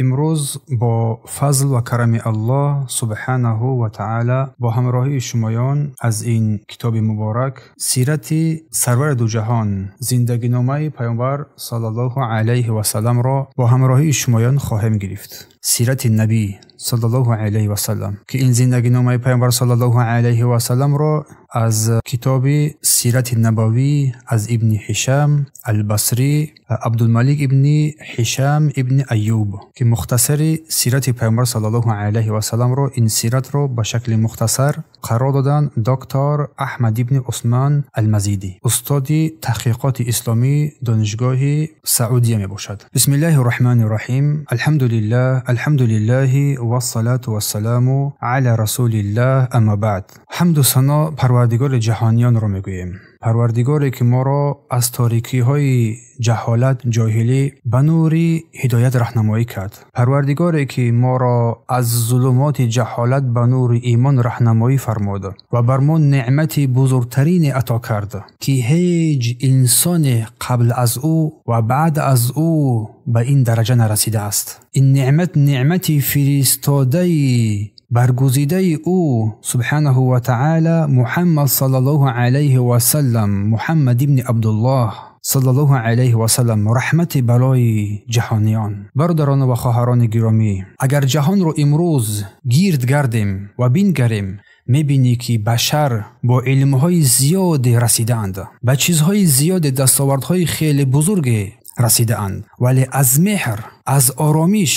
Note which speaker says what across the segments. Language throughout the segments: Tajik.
Speaker 1: Имрӯз бо фазл ва карами Аллоҳ субҳанаҳу ва таъала бо ҳамроҳии шумоён аз ин китоби муборак сирати сарвари дуҷаҳон, зиндагиномаи Паёмбар саллаллоҳу алайҳи васалламро бо ҳамроҳии шумоён хоҳем гирифт. Сирати набӣ саллаллоҳу алайҳи васаллам, ки ин зиндагиномаи Паёмбар саллаллоҳу алайҳи васалламро аз китоби Сирати Набавӣ аз Ибни Ҳишам Албасрӣ, Абдулмалик ибни Ҳишам ибни Аюб, ки мухтасари сирати Паёмбар саллаллоҳу алайҳи васалламро, ин сиратро ба шакли мухтасар қарор доданд доктор Аҳмад ибни Усмон Алмазидӣ, устоди таҳқиқоти исломӣ донишгоҳи Саудия мебошад. Бисмиллаҳи рраҳмани рраҳим. Алҳамдулиллаҳ, алҳамдулиллаҳи вассалату вассаламу ала расулиллаҳ, амма баъд. Ҳамду сано Парвардигори ҷаҳониёнро мегӯем. Парвардигоре ки моро аз торикиҳои ҷаҳолат, ҷоҳилӣ ба нури ҳидоят раҳнамоӣ кард. Парвардигоре ки моро аз зулумоти ҷаҳолат ба нури имон раҳнамоӣ фармуд ва бар мо неъмати бузургтарине ато кард, ки ҳеҷ инсоне қабл аз ӯ ва баъд аз ӯ ба ин дараҷа нарасидааст. Ин неъмат неъмати фиристодаи баргузидаи ӯ субҳанаҳу ва таъала Муҳаммад саллаллоҳу алайҳи васаллам, Муҳаммад ибни Абдуллоҳ саллаллоҳу алайҳи васаллам, раҳмати балои ҷаҳониён. Бародарон ва хоҳарони гиромӣ, агар ҷаҳонро имрӯз гирд гардем ва бингарем, мебинӣ ки башар бо илмҳои зиёде расидаанд, ба чизҳои зиёде, дастовардҳои хеле бузурге расидаанд, вале аз меҳр, аз оромиш,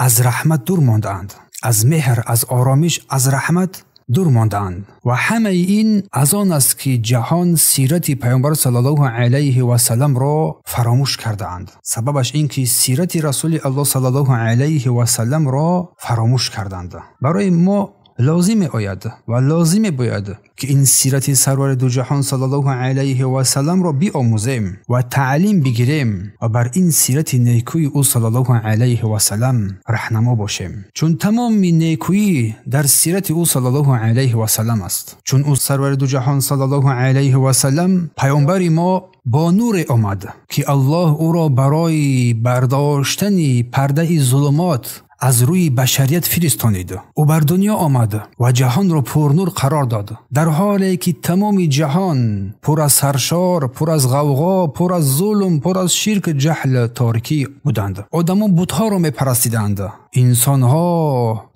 Speaker 1: аз раҳмат дур мондаанд. Аз меҳр, аз оромиш, аз раҳмат дур мондаанд. Ва ҳамаи ин аз он аст, ки ҷаҳон сирати Паёмбар саллаллоҳу алайҳи васалламро фаромӯш кардаанд. Сабабаш ин ки сирати Расули Аллоҳ саллаллоҳу алайҳи васалламро фаромӯш карданд. Барои мо лозим меояд ва лозим мебояд, ки ин сирати сарвари дуҷаҳон саллаллоҳу алайҳи васалламро биомӯзем ва таълим бигирем ва бар ин сирати некӯи ӯ саллаллоҳу алайҳи васаллам раҳнамо бошем. Чун тамоми некӯӣ дар сирати ӯ саллаллоҳу алайҳи васаллам аст. Чун ӯ сарвари дуҷаҳон саллаллоҳу алайҳи васаллам паёмбари мо бо нуре омад, ки Аллоҳ ӯро барои бардоштани пардаи зулумот аз рӯи башарият фиристонид. Ӯ бар дунё омад ва ҷаҳонро пурнур қарор дод, дар ҳоле ки тамоми ҷаҳон пур аз саршор, пур аз ғавғо, пур аз зулм, пур аз ширк, ҷаҳл, торикӣ буданд. Одамон бутҳоро мепарастиданд. Инсонҳо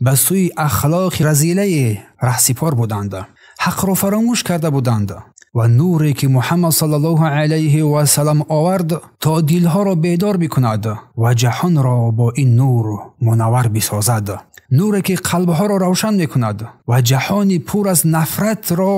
Speaker 1: ба сӯи ахлоқи разилае раҳсипор буданд, ҳақро фаромӯш карда буданд. Ва нуре ки Муҳаммад саллаллоҳу алайҳи васаллам овард то дилҳоро бедор бикунад ва ҷаҳонро бо ин нур мунаввар бисозад. Нуре ки қалбҳоро равшан мекунад ва ҷаҳони пур аз нафратро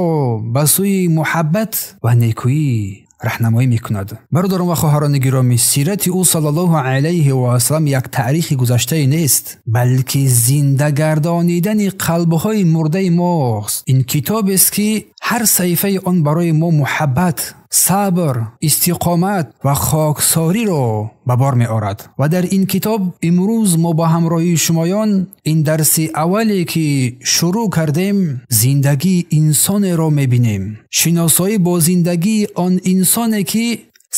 Speaker 1: ба сӯи муҳаббат ва некӯӣ раҳнамоӣ мекунад. Бародарон ва хоҳарони гиромӣ, сирати ӯ саллаллоҳу алайҳи васаллам як таърихи гузаштае нест, балки зинда гардонидани қалбҳои мурдаи мост. Ин китобест, ки ҳар саҳифаи он барои мо муҳаббат, сабр, истиқомат ва хоксориро ба бор меорад. Ва дар ин китоб имрӯз мо бо ҳамроҳии шумоён ин дарси аввале ки шурӯъ кардем, зиндагии инсонеро мебинем. Шиносоӣ бо зиндагии он инсоне ки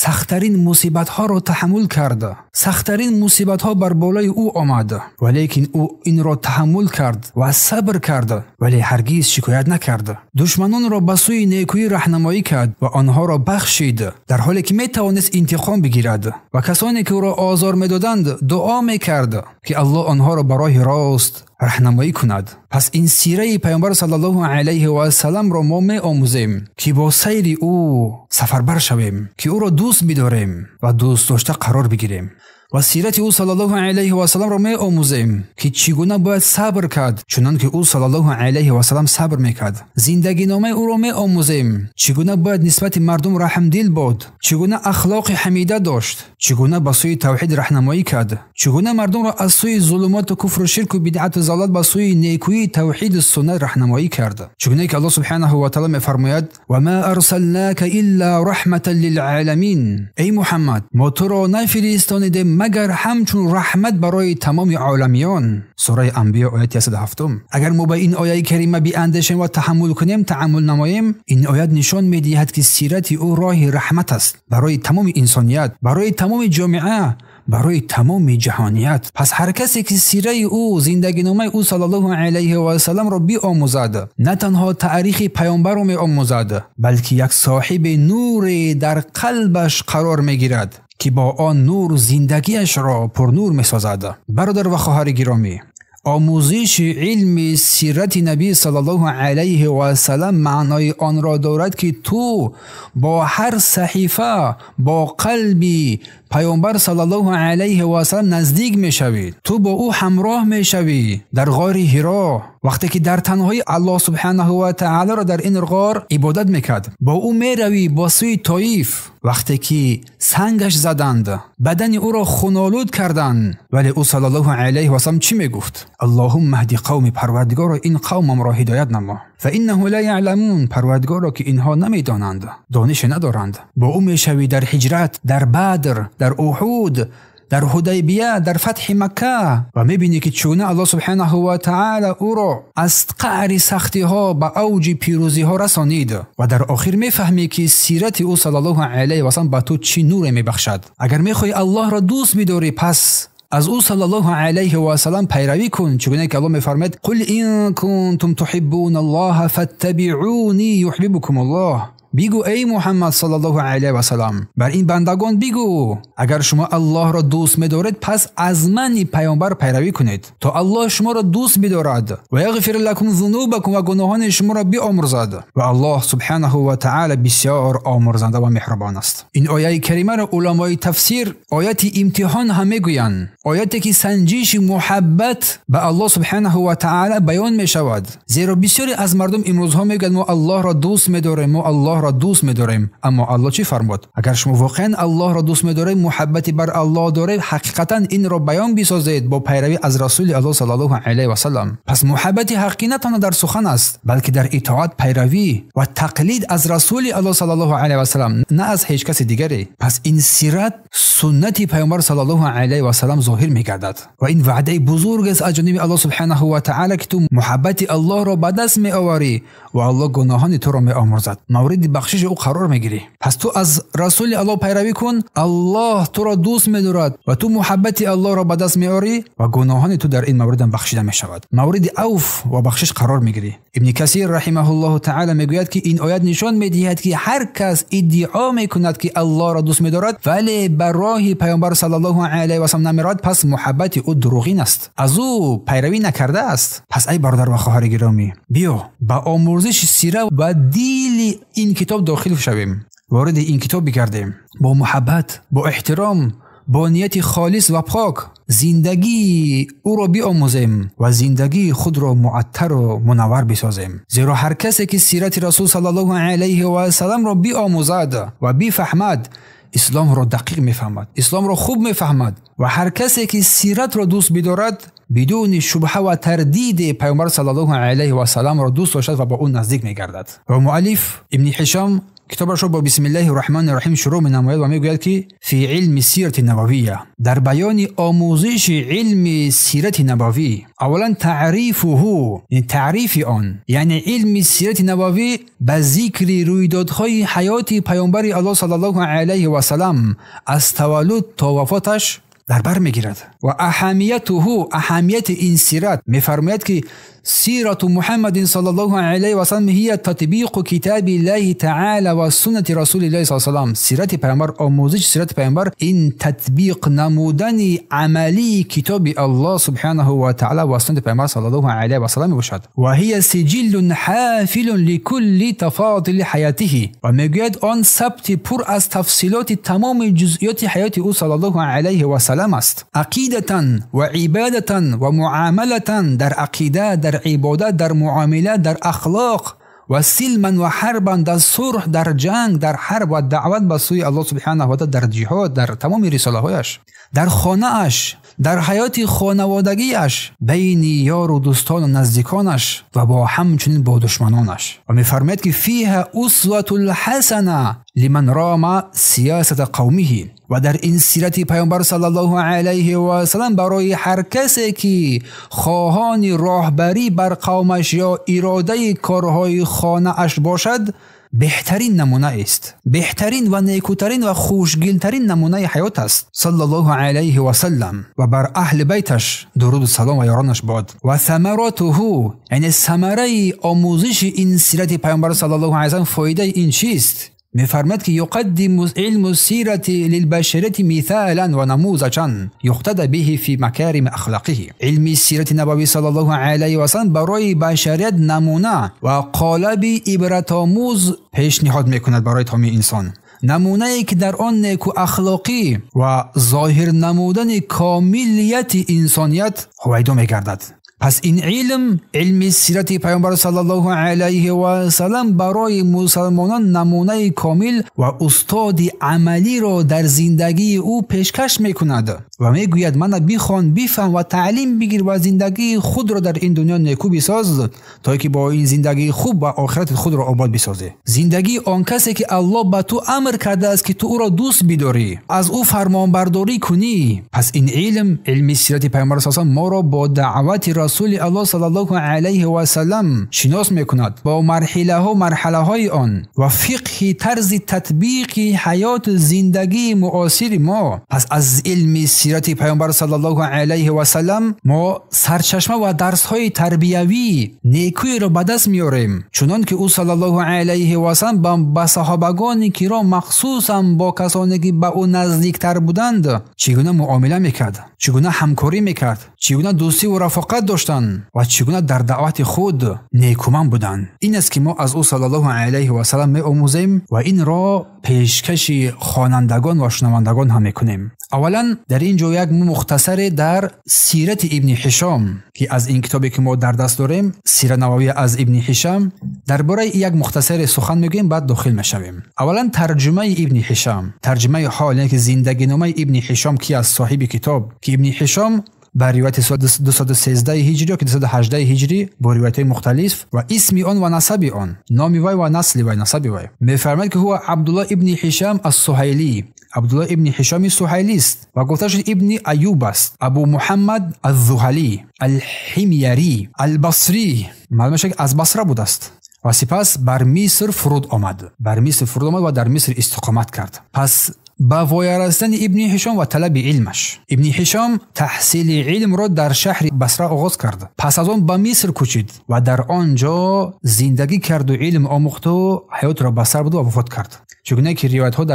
Speaker 1: сахттарин мусибатҳоро таҳаммул кард, сахттарин мусибатҳо бар болои ӯ омад, валекин ӯ инро таҳаммул кард ва сабр кард, вале ҳаргиз шикоят накард. Душманонро ба сӯи некӯӣ раҳнамоӣ кард ва онҳоро бахшид, дар ҳоле ки метавонист интиқом бигирад. Ва касоне ки ӯро озор медоданд, дуо мекард, ки Аллоҳ онҳоро ба роҳи рост раҳнамоӣ кунад. Пас ин сираи Паёмбар саллаллоҳу алайҳи васалламро мо меомӯзем, ки бо сайри ӯ сафарбар шавем, ки ӯро дӯст бидорем ва дӯст дошта қарор бигирем. Ва сирати ӯ саллаллоҳу алайҳи васалламро меомӯзем, ки чӣ гуна бояд сабр кард, чунон ки ӯ саллаллоҳу алайҳи васаллам сабр мекард. Зиндагиномаи ӯро меомӯзем, чӣ гуна бояд нисбати мардум раҳмдил буд, чӣ гуна ахлоқи ҳамида дошт, чӣ гуна ба сӯи тавҳид раҳнамоӣ кард, чӣ гуна мардумро аз сӯи зулумоту куфру ширку бидъату залолат ба сӯи некӯии тавҳиду суннат раҳнамоӣ кард. Чӣ гуна ки Аллоҳ субҳанаҳу ва таъала мефармояд: ва ма арсалнака илла раҳматан лилъоламин. Эй Муҳаммад, мо туро нафиристонидем магар ҳамчун раҳмат барои тамоми оламиён. Сураи Анбиё ояти 107. Агар мо ба ин ояи карима биандешем ва таҳаммул кунем, таъаммул намоем, ин оят нишон медиҳад, ки сирати ӯ роҳи раҳмат аст барои тамоми инсоният, барои тамоми ҷомеа, барои тамоми ҷаҳоният. Пас ҳар касе ки сираи ӯ, зиндагиномаи ӯ саллаллоҳу алайҳи васалламро биомӯзад, на танҳо таърихи паёмбарро меомӯзад, балки як соҳиби нуре дар қалбаш қарор мегирад ки бо он нур зиндагиашро пурнур месозад. Бародар ва хоҳари гиромӣ, омӯзиши илми сирати набӣ саллаллоҳу алайҳи васаллам маънои онро дорад ки ту бо ҳар саҳифа бо қалби паёмбар саллаллоҳу алайҳи васаллам наздик мешавӣ, ту бо ӯ ҳамроҳ мешавӣ дар ғори Ҳиро, вақте ки дар танҳои Аллоҳ субҳанаҳу ва таолоро дар ин ғор ибодат мекард. Бо ӯ меравӣ ба сӯи Тоиф, вақте ки сангаш заданд, бадани ӯро хунолуд карданд, вале ӯ саллаллоҳу алайҳи васаллам чӣ мегуфт? Аллоҳумма ҳди қавми, парвардигоро ин қавмамро ҳидоят намо. Фаиннаҳу ла яъламун, парвардигоро ки инҳо намедонанд, донише надоранд. Бо ӯ мешавӣ дар ҳиҷрат, дар Бадр, дар Уҳуд, дар Ҳудайбия, дар фатҳи Макка ва мебинӣ ки чуна Аллоҳ субҳанаҳу ва таъоло ӯро аз қаъри сахтиҳо ба авҷи пирӯзиҳо расонид ва дар охир мефаҳмӣ ки сирати ӯ саллаллоҳу алайҳи васаллам ба ту чӣ нуре мебахшад. Агар мехоҳӣ Аллоҳро дӯст бидорӣ, пас аз ӯ саллаллоҳу алайҳи васаллам пайравӣ кун, чунон ки Аллоҳ мефармояд: қул ин кунтум туҳиббуна Аллоҳа фаттабиъуни юҳбибкум Аллоҳ. Бигӯ эй Муҳаммад саллаллоҳу алайҳи васаллам, бар ин бандагон бигӯ, агар шумо Аллоҳро дӯст медоред, пас аз мани паёмбар пайравӣ кунед, то Аллоҳ шуморо дӯст бидорад ва яғфир лакум зунубакум, ва гуноҳони шуморо биомӯрзад. Ва Аллоҳ субҳанаҳу ва таъоло бисёр омӯрзанда ва меҳрубон аст. Ин ояи каримаро уламои тафсир ояти имтиҳон ҳам мегӯянд, ояте ки санҷиши муҳаббат ба Аллоҳ субҳанаҳу ва таъоло баён мешавад. Зеро бисёре аз мардум имрӯзҳо мегӯянд мо Аллоҳро дӯст медорем, мо Аллоҳро дӯст медорем. Аммо Аллоҳ чӣ фармуд? Агар шумо воқеан Аллоҳро дӯст медоред, муҳаббати бар Аллоҳ доред, ҳақиқатан инро баён бисозед бо пайравӣ аз Расули Аллоҳ саллаллоҳу алайҳи васаллам. Пас муҳаббати ҳақиқӣ на танҳо дар сухан аст, балки дар итоат, пайравӣ ва тақлид аз Расули Аллоҳ саллаллоҳу алайҳи васаллам, на аз ҳеҷ каси дигаре. Пас ин сират суннати паёмбар саллаллоҳу алайҳи васаллам зоҳир мегардад ва ин ваъдаи бузург аст аз ҷониби Аллоҳ субҳанаҳу ва таъоло ки ту муҳаббати Аллоҳро ба даст меоварӣ ва Аллоҳ гуноҳони туро меомӯрзад, мавриди бахшиши ӯ қарор мегирӣ. Пас ту аз Расули Аллоҳ пайравӣ кун, Аллоҳ туро дӯст медорад ва ту муҳаббати Аллоҳро ба даст меорӣ ва гуноҳони ту дар ин мавридам бахшида мешавад, мавриди авф ва бахшиш қарор мегирӣ. Ибни Касир раҳимаҳуллоҳу таъоло мегӯяд ки ин оят нишон медиҳад ки ҳар кас иддао мекунад ки Аллоҳро дӯст медорад, вале ба роҳи паёмбар саллаллоҳу алайҳи васаллам намерад, пас муҳаббати ӯ дурӯғин аст, аз ӯ пайравӣ накардааст. Пас ай бародар ва хоҳари гиромӣ, биё ба омӯзиши сира ва дили ин китоб дохил шавем, вориди ин китоб бигардем бо муҳаббат, бо эҳтиром, бо нияти холис ва пок зиндагии ӯро биомӯзем ва зиндагии худро муаттару мунаввар бисозем. Зеро ҳар касе ки сирати Расул саллаллоҳу алайҳи васалламро биомӯзад ва бифаҳмад, исломро дақиқ мефаҳмад, исломро хуб мефаҳмад. Ва ҳар касе ки сиратро дӯст бидорад, бидуни шубҳа ва тардид паёмбар саллаллоҳу алайҳи васалламро дӯст доштад ва ба ӯ наздик мегардад. Ва муаллиф Ибни Ҳишом китобашро бо бисмиллаҳи раҳмони раҳим шурӯъ менамояд ва мегӯяд ки фи илми сирати набавия, дар баёни омӯзиши илми сирати набавӣ, аввалан таърифуҳу, яъне таърифи он, яъне илми сирати набавӣ ба зикри рӯйдодҳои ҳаёти паёмбари Аллоҳ саллаллоҳу алайҳи васаллам аз таваллуд то вафоташ дар бар мегирад. Ва аҳамиятуҳу, аҳамияти ин сират, мефармояд ки сирату Муҳаммадин саллаллоҳу алайҳи васаллам ҳия татбиқу китобиллаҳи таъола ва суннати расулиллаҳи саллаллоҳу алайҳи васаллам. Сирати паёмбар, омӯзиши сирати паёмбар ин татбиқ намудани амалии китоби Аллоҳ субҳанаҳу ва таъола ва суннати паёмбар саллаллоҳу алайҳи васаллам мебошад. Ва ҳия сиҷиллун ҳофилун ликулли тафодили ҳаётиҳи, ва мегӯяд он сабти пур аз тафсилоти тамоми ҷузъиёти ҳаёти ӯ саллаллоҳу алайҳи васаллам аст. Ақидатан ва ибадатан ва муомалатан, дар ақида, дар ибодат, дар муомила, дар ахлоқ ва силман ва ҳарбан, дар сулҳ, дар ҷанг, дар ҳарб ва даъват ба сӯи Аллоҳ субҳанаҳу ва таъола, дар ҷиҳод, дар тамоми рисолаҳояш, дар хонааш, дар ҳаёти хонаводагиаш, байни ёру дӯстону наздиконаш ва бо ҳамчунин бо душманонаш. Ва мефармояд ки фиҳа усватул ҳасана лиман рома сиёсата қавмиҳи, ва дар ин сирати паёмбар саллаллоҳу алайҳи васаллам барои ҳар касе ки хоҳони роҳбарӣ бар қавмаш ё иродаи корҳои хонааш бошад, беҳтарин намуна аст, беҳтарин ва некӯтарин ва хушгилтарин намунаи ҳаёт аст саллаллоҳу алайҳи васаллам, ва бар аҳли байташ дуруду салом ва ёронаш бод. Ва самаратуҳу, яъне самараи омӯзиши ин сирати паёмбар саллаллоҳу алайҳи васаллам, фоидаи ин чист? میفرماد که یقدم علم السیرة للبشرية مثالا و نموذجا یقتدى به في مكارم اخلاقه. علم سیرت نبوی صلی الله علیه و سلم برای بشریت نمونه و قالب عبرت‌آموز پیشنهاد میکند برای تمام انسان، نمونه‌ای که در آن نیکو اخلاقی و ظاهر نمودن کاملیت انسانیت هویدا میگردد. پس این علم، علم سیرت پیامبر صلی الله علیه و سلم، برای مسلمانان نمونه کامل و استاد عملی را در زندگی او پیشکش میکند و میگوید من بخوان، بفهم و تعلیم بگیر و زندگی خود را در این دنیا نیکو بساز تا که با این زندگی خوب و آخرت خود را آباد بسازی. زندگی آن کسی که الله به تو امر کرده است که تو او را دوست بداری، از او فرمانبرداری کنی. پس این علم، علم سیرت پیامبر صلی الله علیه و ما را با دعوت رسول الله صلی الله علیه و سلم شناس میکند، با مرحله ها مرحله های آن و فقه طرز تطبیق حیات زندگی معاصر ما. پس از علم سیرت پیامبر صلی الله علیه و سلم ما سرچشمه و درس های تربیوی نیکویی را به دست میاریم، چنان که او صلی الله علیه و سلم با صحابگان کرام، مخصوصا با کسانی که به او نزدیکتر بودند، چگونه معامله میکرد، چگونه همکاری میکرد، چگونه دوستی و رفاقت داشتند و چگونه در دعوت خود نیکومند بودند. این است که ما از او صلی الله علیه و سلم می آموزیم و این را پیشکش خوانندگان و شنوندگان هم میکنیم. اولا در اینجا یک مختصر در سیرت ابن هشام که از این کتابی که ما در دست داریم، سیره نبوی از ابن هشام، درباره یک مختصر سخن میگوییم، بعد داخل میشویم. اولا ترجمه ابن هشام، ترجمه حال، یعنی که زندگی نامه ابن هشام که از صاحب کتاب، که ابن هشام با روایت 213 هجری یا 218 هجری با روایت مختلف و اسم آن و نسب آن، نام وی و نسل وی، نسب وی، میفرماید که هو عبدالله ابن هشام السهیلی، عبدالله ابن هشام سهیلی است و گفته شد ابن ایوب است، ابو محمد الذهلی الحمیری البصری، معلوم شد از بصره بود است و سپس بر مصر فرود آمد، بر مصر فرود آمد و در مصر استقامت کرد. پس با воя расидани ибни Ҳишом ва талаби илмаш. Ибни Ҳишом таҳсили илмро дар шаҳри Басра оғоз кард. Пас аз он ба Миср кӯчид ва дар он ҷо зиндагӣ карду илм омӯхту ҳаётро ба сар буд ва вафот кард. Чугуна ки ривоятҳо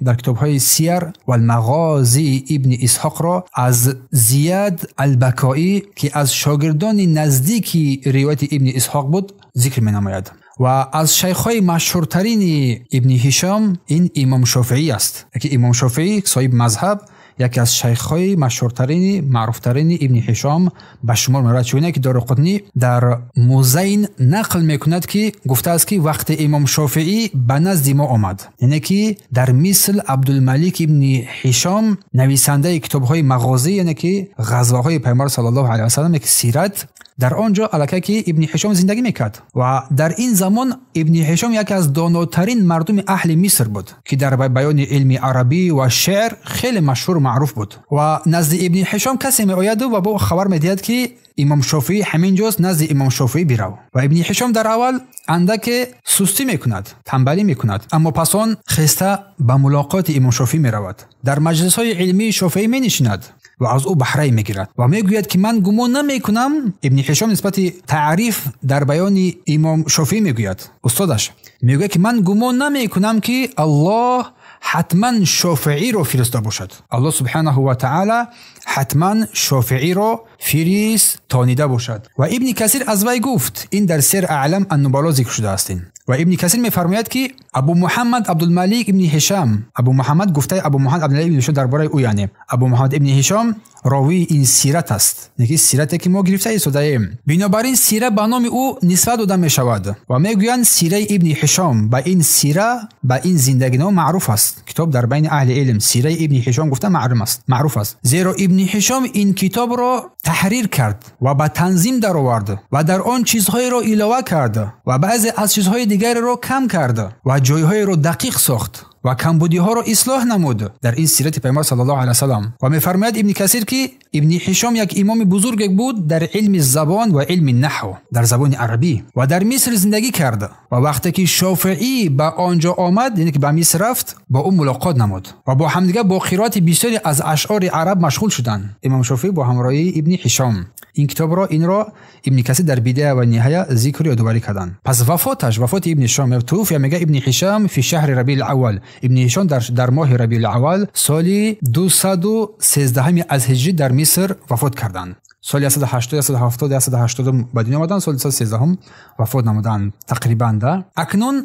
Speaker 1: дар китобҳои Сияр ва Мағози ибни Исҳоқро аз Зияд Албакоӣ, ки аз шогирдони наздики ривояти ибни Исҳоқ буд, зикр менамояд. Ва аз шайхҳои машҳуртарини ибни Ҳишом ин Имом Шофеӣ аст. Яке Имом Шофеӣ соҳиби мазҳаб, яке аз шайхҳои машҳуртарини маъруфтарини ибни Ҳишом ба шумор меравад. Чунон ки Доруқутнӣ дар Музайн нақл мекунад, ки гуфтааст, ки вақте Имом Шофеӣ ба назди мо омад, яъне ки дар Миср Абдулмалик ибни Ҳишом нависандаи китобҳои мағозӣ, яъне ки ғазваҳои Пайғамбар саллаллоҳу алайҳи васаллам, яке сират, дар он ҷо аллакай ки ибни Ҳишом зиндагӣ мекард ва дар ин замон ибни Ҳишом яке аз донотарин мардуми аҳли Миср буд, ки дар баёни илми арабӣ ва шеър хеле машҳур маъруф буд. Ва назди ибни Ҳишом касе меояду ва бо хабар медиҳад, ки Имом Шофеӣ ҳамин ҷост, назди Имом Шофеӣ бирав. Ва ибни Ҳишом дар аввал андаке сустӣ мекунад, танбалӣ мекунад, аммо пас он хеста ба мулоқоти Имом Шофеӣ меравад. Дар маҷлисҳои илмии Шофеӣ менишинад ва аз ӯ баҳрае мегирад ва мегӯяд, ки ман гумон намекунам. Ибни Ҳишом нисбати таъриф дар баёни Имом Шофеӣ мегӯяд, устодаш мегӯяд, ки ман гумон намекунам, ки Аллоҳ ҳатман Шофеиро фиристода бошад. Аллоҳ субҳанаҳу ва таъала ҳатман Шофеиро фиристонида бошад. Ва Ибни Касир аз вай гуфт, ин дар Сир Аълам ан-Нубало зикр шудааст. Ва Ибни Касир мефармояд, ки Абу Муҳаммад Абдулмалик ибни Ҳишом, Абу Муҳаммад гуфтаи Абу Муҳаммад Абдулмалик ибни Ҳишом дар бораи ӯ, яъне Абу Муҳаммад ибни Ҳишом ровии ин сират аст, яке сирате ки мо гирифта истодаем. Бинобар ин сира ба номи ӯ нисбат дода мешавад ва мегӯянд сираи ибни Ҳишом ба ин сира, ба ин зиндагинома маъруф аст. Китоб дар байни аҳли илм сираи ибни Ҳишом гуфта маълум аст, маъруф аст. Зеро ибни Ҳишом ин китобро таҳрир кард ва ба танзим даровард ва дар он чизҳоеро илова кард ва баъзе аз чизҳои дигареро кам кард ва ҷойҳоеро дақиқ сохт ва камбудиҳоро ислоҳ намуд дар ин сирати пайғамбар саллаллоҳу алайҳи васаллам. Ва мефармояд Ибни Касир, ки Ибни Ҳишом як имоми бузурге буд дар илми забон ва илми наҳв, дар забони арабӣ, ва дар Миср зиндагӣ кард. Ва вақте ки Шофеӣ ба он ҷо омад, яъне ки ба Миср рафт, бо ӯ мулоқот намуд ва бо ҳамдига бо қироати бисёре аз ашъори араб машғул шуданд. Имом Шофеӣ бо ҳамроҳии Ибни Ҳишом. Ин китобро инро Ибни Касир дар Бидоя ва Ниҳоя зикр ёдоварӣ карданд. Пас вафоташ, вафоти Ибни Ҳишом, туфия мега Ибни Ҳишом фи шаҳри Рабиул Аввал. Ибни Ҳишом дар моҳи Рабиул Аввал соли 213 аз ҳиҷрӣ дар Миср вафот карданд. Соли 180, 170, 180 ба дунё омаданд, соли 213 вафот намуданд тақрибан. Да акнун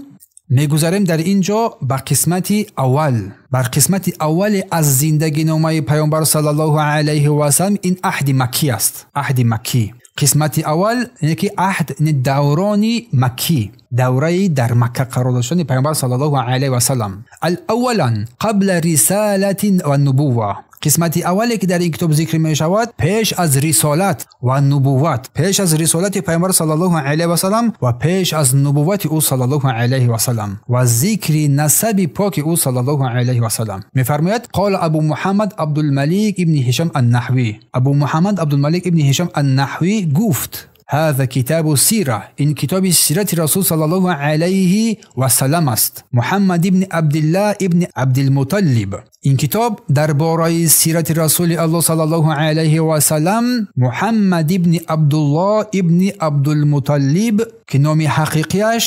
Speaker 1: мегузарем дар ин ҷо ба қисмати аввал, бар қисмати аввали аз зиндагиномаи пайғамбар саллаллоҳу алайҳи васаллам. Ин аҳди маккӣ аст, аҳди маккӣ. Қисмати аввал яъне ки аҳд, даврони маккӣ, давраи дар Макка қарор доштани пайғамбар саллаллоҳу алайҳи васаллам. Аввалан қабла рисалати ва нубувва. Қисмати аввале ки дар ин китоб зикр мешавад пеш аз рисолат ва нубувват, пеш аз рисолати пайғамбар саллаллоҳу алайҳи васаллам ва пеш аз нубуввати ӯ саллаллоҳу алайҳи васаллам ва зикри насаби поки ӯ саллаллоҳу алайҳи васаллам. Мефармояд: қол Абу Муҳаммад Абдулмалик ибни Ҳишом ан-Наҳвӣ. Абу Муҳаммад Абдулмалик ибни Ҳишом ан-Наҳвӣ гуфт: ҳаза китобу сира, ин китоби сирати расул саллаллоҳу алайҳи васаллам аст. Муҳаммад ибни Абдуллоҳ ибни Абдулмуталлиб. Ин китоб дар бораи сирати расули Аллоҳ саллаллоҳу алайҳи васаллам Муҳаммад ибни Абдуллоҳ ибни Абдулмуталлиб, ки номи ҳақиқияш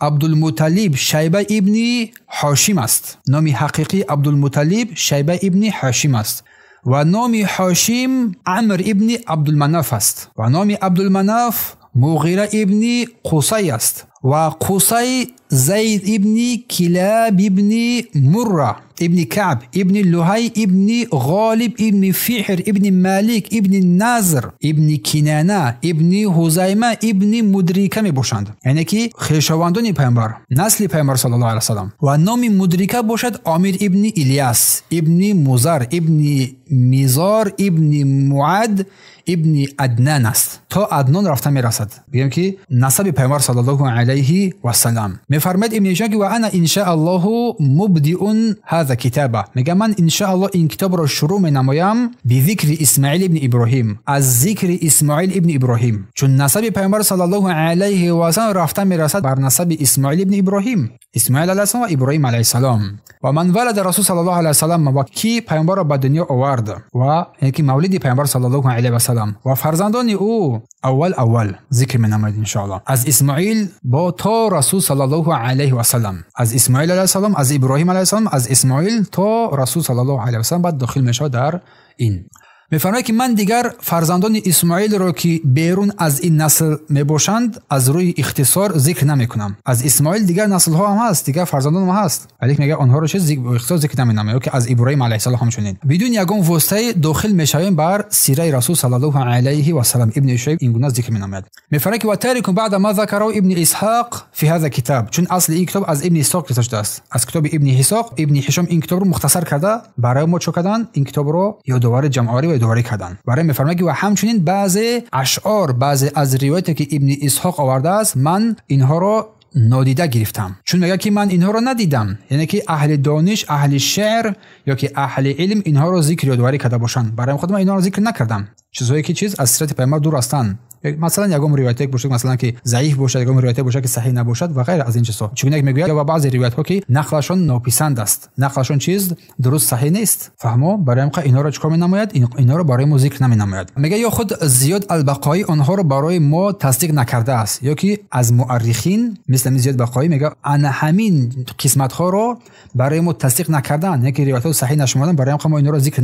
Speaker 1: Абдулмуталлиб Шайба ибни Ҳошим аст. Номи ҳақиқӣ Абдулмуталлиб Шайба ибни Ҳошим аст. Ва номи Ҳошим Амр ибни Абдулманаф аст. Ва номи Абдулманаф Муғира ибни Қусай аст. Ва Қусай Зайд ибни Килаб ибни Мурра ибни Каъб ибни Луҳай ибни Ғолиб ибни Фиҳр ибни Малик ибни Назр ибни Кинана ибни Ҳузайма ибни Мудрика мебошанд. Яъне ки хешовандони пайғамбар, насли пайғамбар саллаллоҳу алайҳи васаллам. Ва номи Мудрика бошад Омир ибни Илияс ибни Музар ибни Мизор ибни Муад ибни Аднан аст. То Аднон рафта мерасад. Бигем ки насаби пайғамбар саллаллоҳу алайҳи васаллам. Мефармояд Ибни Ҳишом ки ва ана иншааллоҳу мубдиун ҳаза китаба. Мегӯям ман иншааллоҳ ин китобро шурӯъ менамоям бизикри Исмоил ибни Иброҳим, аз зикри Исмоил ибни Иброҳим. Чун насаби пайғамбар саллаллоҳу алайҳи васаллам рафта мерасад бар насаби Исмоил ибни Иброҳим, Исмоил алайҳиссалом ва Иброҳим алайҳиссалом. Ва ман валада расул саллаллоҳу алайҳи васаллам, ва ки пайғамбарро ба дунё овард, ва яъне ки мавлиди пайғамбар саллаллоҳу алайҳи васаллам ва фарзандони ӯ аввал зикр менамояд иншоаллоҳ. Аз Исмоил бо то расул саллаллоҳу алайҳи васаллам, аз Исмоил алайҳиссалом, аз Иброҳим алайҳиссалом, аз Исмоил то расул саллаллоҳу алайҳи васаллам баъд дохил мешавад дар ин. Мефармояд ки ман дигар фарзандони Исмоилро ки берун аз ин насл мебошанд аз рӯи ихтисор зикр намекунам. Аз Исмоил дигар наслҳо ҳам ҳаст, дигар фарзандон ҳам ҳаст, вале мегӯяд онҳоро чиз ихтисор зикр наменамоям, ё ки аз Иброҳим алайҳиссалом ҳамчунин. Бидуни ягон воситае дохил мешавем бар сираи расул саллаллоҳу алайҳи васаллам. Ибни Шуайб ин гуна зикр менамояд. Мефармояд ки ва тарикум баъда ма закараҳу Ибни Исҳоқ фи ҳаза китаб. Чун асли ин китоб аз Ибни Исҳоқ гирифта шудааст, аз китоби Ибни Исҳоқ. Ибни Ҳишом ин китобро мухтасар карда барои мо чо карданд? Ин китобро ёдоварӣ, ҷамъоварӣ ва ёдоварӣ карданд. Барои мефармояд ки ва ҳамчунин баъзе ашъор, баъзе аз ривояте ки Ибни Исҳоқ овардааст, ман инҳоро нодида гирифтам. Чун мегӯяд ки ман инҳоро надидам, яъне ки аҳли дониш, аҳли шеър ё ки аҳли илм инҳоро зикр ёдоварӣ карда бошанд. Барои худ ман инҳоро зикр накардам. Чизҳое ки чиз аз сирати пайғамбар дур ҳастанд. Масалан ягон ривояте бошад, масалан ки заиф бошад, ягон ривояте бошад ки саҳеҳ набошад ва ғайр аз ин чизҳо. Чунки мегӯяд ва баъзе ривоятҳо ки нақлашон нописанд аст, нақлашон чиз дуруст саҳеҳ нест. Фаҳмо? Барои ҳамин инҳоро чикор менамояд? Инҳоро барои мо зикр наменамояд. Мегӯяд ё худ Зиёд Албақоӣ онҳоро барои мо тасдиқ накардааст, ё ки аз муаррихин мисли ҳамин Зиёд Бақоӣ мегӯяд ана ҳамин қисматҳоро барои мо тасдиқ накардаанд, яъне ки ривоятҳо саҳеҳ нашуморданд, барои ҳамин мо инҳоро зикр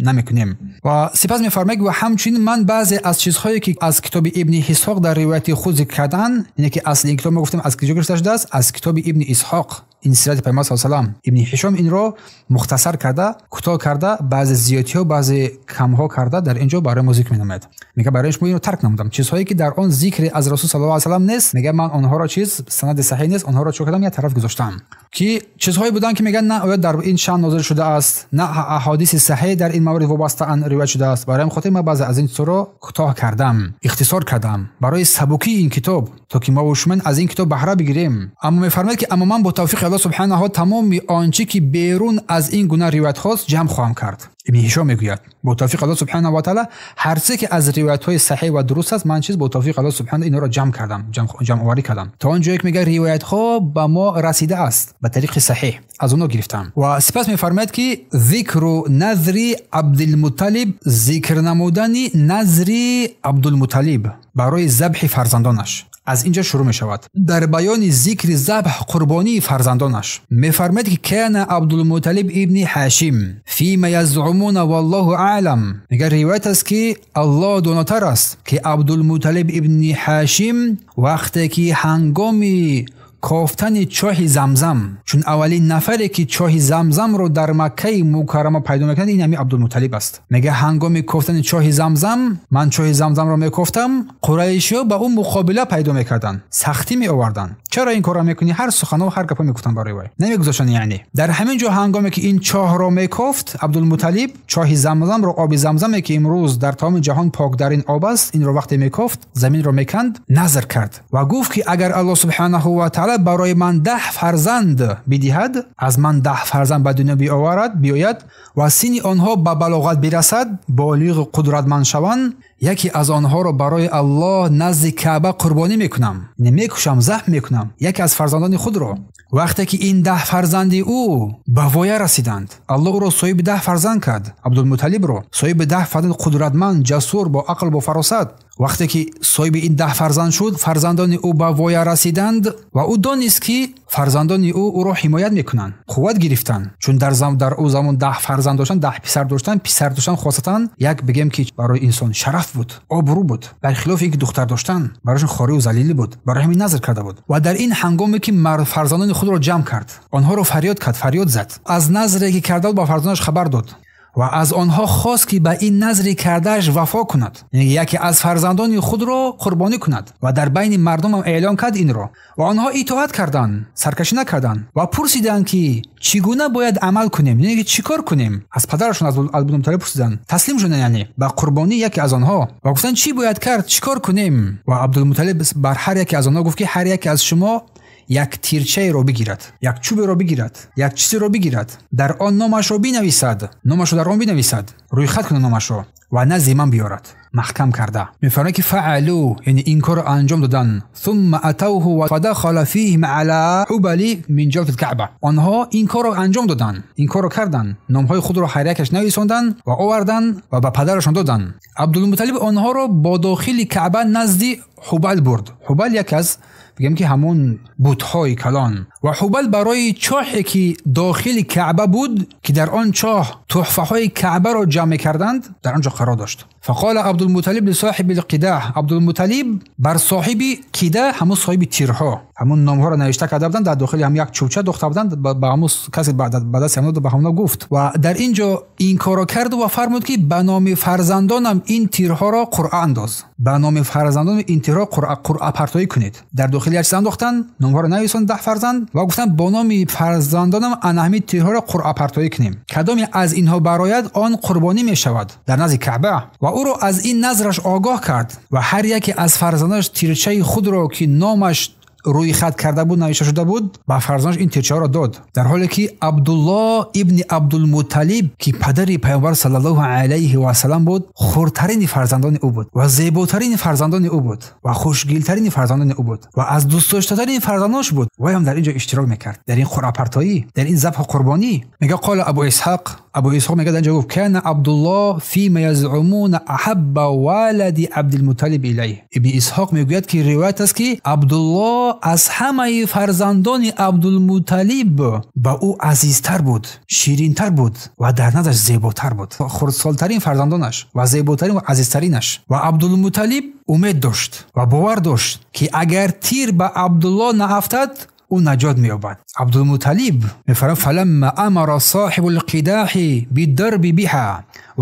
Speaker 1: намекунем. Ва сипас мефармояд ва ҳамчунин ман баъзе аз чизҳое ки аз китоби Ибни Исҳоқ дар ривояти худ зикр карданд, яъне ки асли ин китоб мо гуфтем аз куҷо гирифта шудааст? Аз китоби Ибни Исҳоқ. Ин сирати пайғамбар саллаллоҳу алайҳи васаллам. Ибни Ҳишом инро мухтасар карда, кӯтоҳ карда, баъзе зиёдиҳо, баъзе камҳо карда дар ин ҷо барои мо зикр менамояд. Мегӯяд барои шумо инро тарк намудам. Чизҳое ки дар он зикре аз расул саллаллоҳу алайҳи васаллам нест, мегӯяд ман онҳоро чиз санади саҳеҳ нест, онҳоро чӣ кардам? Як тараф гузоштам. Ки чизҳое буданд ки мегӯянд на оё дар ин шаън нозил шудааст, на аҳодиси саҳеҳ дар ин маврид вобастаанд ривоят шудааст. Барои ҳамин хотир ман баъзе аз ин чизҳоро кӯтоҳ кардам, ихтисор кардам барои сабукии ин китоб, то ки мо ва шумо аз ин китоб баҳра бигирем. Аммо мефармояд ки аммо ман бо тавфиқи Аллоҳ субҳанаҳу тамоми он чӣ ки берун аз ин гуна ривоятҳост ҷамъ хоҳам кард. Ибни Ҳишом мегӯяд бо тавфиқи Аллоҳ субҳанаҳу ва таъала ҳар чизе ки аз ривоятҳои саҳеҳ ва дуруст аст, ман чиз бо тавфиқи Аллоҳ субҳанаҳу инҳоро ҷамъ кардам, ҷамъоварӣ кардам. То он ҷое ки мегӯяд ривоятҳо ба мо расида аст ба тариқи саҳеҳ, аз онҳо гирифтам. Ва сипас мефармояд ки зикру назри Абдулмутталиб, зикр намудани назри Абдулмутталиб барои забҳи фарзандонаш. Аз инҷо шурӯъ мешавад. Дар баёни зикри забҳ қурбонии фарзандонаш мефармояд ки кана Абдулмутталиб ибни Ҳошим фима язъумуна валлоҳу аълам. Мегӯяд ривоят аст ки Аллоҳ донотар аст ки Абдулмутталиб ибни Ҳошим вақте ки ҳангоми кофтани чоҳи Замзам, чун аввалин нафаре ки чоҳи Замзамро дар Маккаи Мукаррама пайдо мекунад, ин ҳамин Абдулмутталиб аст. Мегӯяд ҳангоми кофтани чоҳи Замзам, ман чоҳи Замзамро мекофтам, қурайшиҳо ба ӯ муқобила пайдо мекарданд, сахтӣ меоварданд. Чаро ин корро мекунӣ? Ҳар суханҳо ҳар гапҳо мегуфтанд барои вай, намегузоштанд. Яъне дар ҳамин ҷо ҳангоме ки ин чоҳро мекофт Абдулмутталиб, чоҳи Замзамро, оби Замзаме ки имрӯз дар тамоми ҷаҳон покдарин об аст, инро вақте мекофт, заминро меканд, назр кард ва гуфт ки агар Аллоҳ субҳанаҳу ва таъала барои ман 10 фарзанд бидиҳад, аз ман 10 фарзанд ба дунё биоварад, биёяд ва синни онҳо ба балоғат бирасад, болиғ қудратманд шаванд, яке аз онҳоро барои Аллоҳ назди Каъба қурбонӣ мекунам, мекушам, забҳ мекунам яке аз фарзандони худро. Вақте ки ин 10 фарзанди ӯ ба воя расиданд, Аллоҳ ӯро соҳиби 10 фарзанд кард, Абдулмутталибро соҳиби 10 фарзанд қудратманд, ҷасур, бо ақл, бо фаросат. Вақте ки соҳиби ин 10 фарзанд шуд, фарзандони ӯ ба воя расиданд ва ӯ донист ки фарзандони ӯ ӯро ҳимоят мекунанд, қувват гирифтанд. Чун дар ӯ замон 10 фарзанд доштанд, 10 писар доштанд, писар доштанд хосатан як бигем ки барои инсон шараф буд, обрӯ буд, бархилофи инки духтар доштан барояшон хорӣ ва залилӣ буд. Барои ҳамин назр карда буд. Ва дар ин ҳангоме ки фарзандони худро ҷамъ кард, онҳоро фарёд кард, фарёд зад. Аз назре ки карда буд ба фарзандонаш хабар дод ва аз онҳо хост ки ба ин назри кардааш вафо кунад, яъне яке аз фарзандони худро қурбонӣ кунад. Ва дар байни мардум ҳам эълон кард инро ва онҳо итоат карданд, саркашӣ накарданд ва пурсиданд ки чӣ гуна бояд амал кунем, яъне чӣ кор кунем. Аз падарашон аз Абдулмутталиб пурсиданд, таслим шуданд яъне ба қурбонии яке аз онҳо ва гуфтанд чӣ бояд кард, чӣ кор кунем. Ва Абдулмутталиб бар ҳар яке аз онҳо гуфт ки ҳар яке аз шумо як тирчаеро бигирад, як чӯберо бигирад, як чизеро бигирад, дар он номашро бинависад, номашро дар он бинависад, рӯйхат кунад номашро ва назди ман биёрад, маҳкам карда. Мефармояд ки фаалу, яъне ин корро анҷом доданд. Сумма атавҳу ва фадахала фиҳим ала ҳубали мин ҷавфи лкаъба. Онҳо ин корро анҷом доданд, ин корро карданд, номҳои худро ҳар якаш нависонданд ва оварданд ва ба падарашон доданд. Абдулмутталиб онҳоро бо дохили Каъба назди Ҳубал бурд. Ҳубал яке аз бигем ки ҳамон бутҳои калон. Ва Ҳубал барои чоҳе ки дохили Каъба буд, ки дар он чоҳ туҳфаҳои Каъбаро ҷамъ мекарданд, дар он ҷо қарор дошт. Фақола Абдулмутталиб лисоҳиби лқидаҳ. Абдулмутталиб бар соҳиби қида, ҳамон соҳиби тирҳо, ҳамон номҳоро навишта карда буданд, дар дохили ҳам як чӯбча дохта буданд, ба ҳамон касе ба дасти ҳамон ба ҳамон гуфт. Ва дар ин ҷо ин корро кард ва фармуд ки ба номи фарзандонам ин тирҳоро қуръа андоз, ба номи фарзандонам ин тирҳоро қуръа партоӣ кунед. Дар дохили як чиз андохтанд, номҳоро нависонд 10 фарзанд ва гуфтанд бо номи фарзандонам ана ҳамин тирҳоро қуръа партоӣ кунем, кадоме аз инҳо барояд он қурбонӣ мешавад дар назди Каъба. Ва ӯро аз ин назраш огоҳ кард ва ҳар яке аз фарзандонаш тирчаи худро ки номаш рӯйхат карда буд, навишта шуда буд, ба фарзандаш ин тирчаҳоро дод. Дар ҳоле ки Абдуллоҳ ибни Абдулмутталиб ки падари паёмбар саллаллоҳу алайҳи васаллам буд, хурдтарини фарзандони ӯ буд ва зеботарини фарзандони ӯ буд ва хушгилтарини фарзандони ӯ буд ва аз дӯстдоштатарини фарзандонаш буд. Вай ҳам дар ин ҷо иштирок мекард, дар ин қуръапартоӣ, дар ин забҳу қурбонӣ. Мегӯяд қола Абу Исҳоқ, Абу Исҳоқ мегӯяд дар ин ҷо гуфт кана Абдуллоҳ фима язъумуна аҳабба валади Абдулмутталиб илайҳ. Ибни Исҳоқ мегӯяд ки ривоят аст ки Абдуллоҳ аз ҳамаи фарзандони Абдулмутталиб ба ӯ азизтар буд, ширинтар буд ва дар назараш зеботар буд, хурдсолтарин фарзандонаш ва зеботарин ва азизтаринаш. Ва Абдулмутталиб умед дошт ва бовар дошт ки агар тир ба Абдуллоҳ наафтад, ӯ наҷот меёбад. Абдулмутталиб мефармояд фаламма амара соҳибу лқидаҳи бидарби биҳа.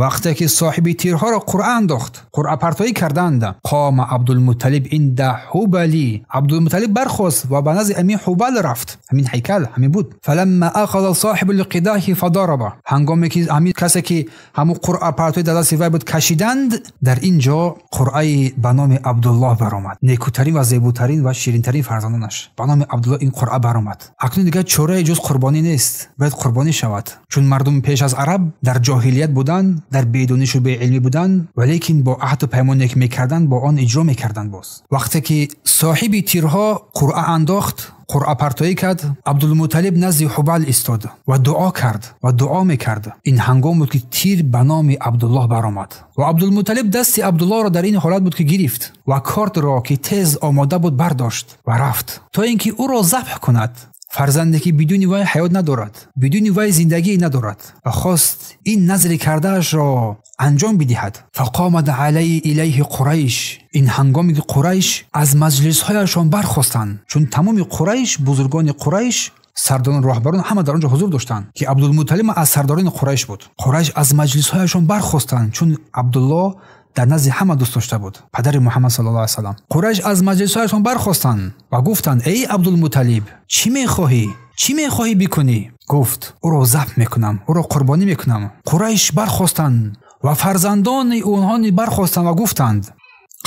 Speaker 1: Вақте ки соҳиби тирҳоро қуръа андохт, қуръапартоӣ карданд, қома Абдулмутталиб инда ҳубали. Абдулмутталиб бархост ва ба назди ҳамин Ҳубал рафт, ҳамин ҳайкал ҳамин буд. Фаламма ахаза соҳибу лқидаҳи фадараба. Ҳангоме ки ҳамин касе ки ҳамун қуръапартоӣ дар дасти вай буд кашиданд, дар ин ҷо қуръаи ба номи Абдуллоҳ баромад, некӯтарин ва зеботарин ва ширинтарин фарзандонаш ба номи Абдуллоҳ ин қуръа баромад. Акнун дигар чораи ҷуз қурбонӣ нест, бояд қурбонӣ шавад. Чун мардум пеш аз араб дар ҷоҳилият буданд, дар бедонишу беилмӣ буданд, валекин бо аҳду паймоне ки мекарданд, бо он иҷро мекарданд боз. Вақте ки соҳиби тирҳо қуръа андохт, қуръа партоӣ кард, Абдулмуталиб назди Ҳубал истод ва дуо кард ва дуо мекард. Ин ҳангом буд, ки тир ба номи Абдуллоҳ баромад ва Абдулмуталиб дасти Абдуллоҳро дар ин ҳолат буд, ки гирифт ва кортро, ки тез омода буд, бардошт ва рафт то ин ки ӯро забҳ кунад. Фарзанде ки бидуни вай ҳаёт надорад, бидуни вай зиндагӣ надорад, ва хост ин назри кардаашро анҷом бидиҳад. Фақомад алайҳи илайҳи Қурайш. Ин ҳангоме ки Қурайш аз маҷлисҳояшон бархостанд, чун тамоми Қурайш, бузургони Қурайш, сардорон, роҳбарон ҳама дар он ҷо ҳузур доштанд, ки Абдулмуталиб аз сардорони Қурайш буд. Қурайш аз маҷлисҳояшон бархостанд, чун Абдуллоҳ дар назди ҳама дӯст дошта буд, падари Муҳаммад саллаллоҳу алайҳи васаллам. Қурайш аз маҷлисҳояшон бархостанд ва гуфтанд: эй Абдулмуталиб, чӣ мехоҳӣ? Чӣ мехоҳӣ бикунӣ? Гуфт: ӯро забҳ мекунам, ӯро қурбонӣ мекунам. Қурайш бархостанд ва фарзандони онҳо бархостанд ва гуфтанд: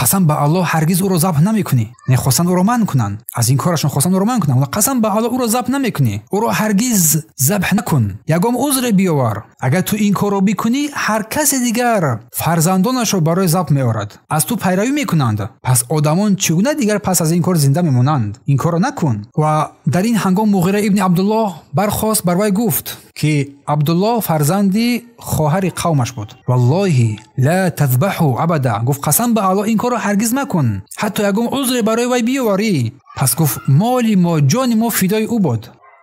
Speaker 1: қасам ба Аллоҳ, ҳаргиз ӯро забҳ намекунӣ. Мехостанд ӯро манъ кунанд, аз ин корашон хостанд ӯро манъ кунанд. Қасам ба Аллоҳ, ӯро забҳ намекунӣ, ӯро ҳаргиз забҳ накун, ягон узре биёвар. Агар ту ин корро бикунӣ, ҳар касе дигар фарзандонашро барои забҳ меорад, аз ту пайравӣ мекунанд. Пас одамон чӣ гуна дигар пас аз ин кор зинда мемонанд? Ин корро накун. Ва дар ин ҳангом Муғира ибни Абдуллоҳ бархост, бар вай гуфт, ки Абдуллоҳ фарзанди хоҳари қавмаш буд. Валлоҳи ла тазбаҳу абада. Гуфт: қасам ба Аллоҳ, ин корро ҳаргиз макун, ҳатто ягон узре барои вай биёварӣ. Пас гуфт: моли мо, ҷони мо фидои ӯ буд.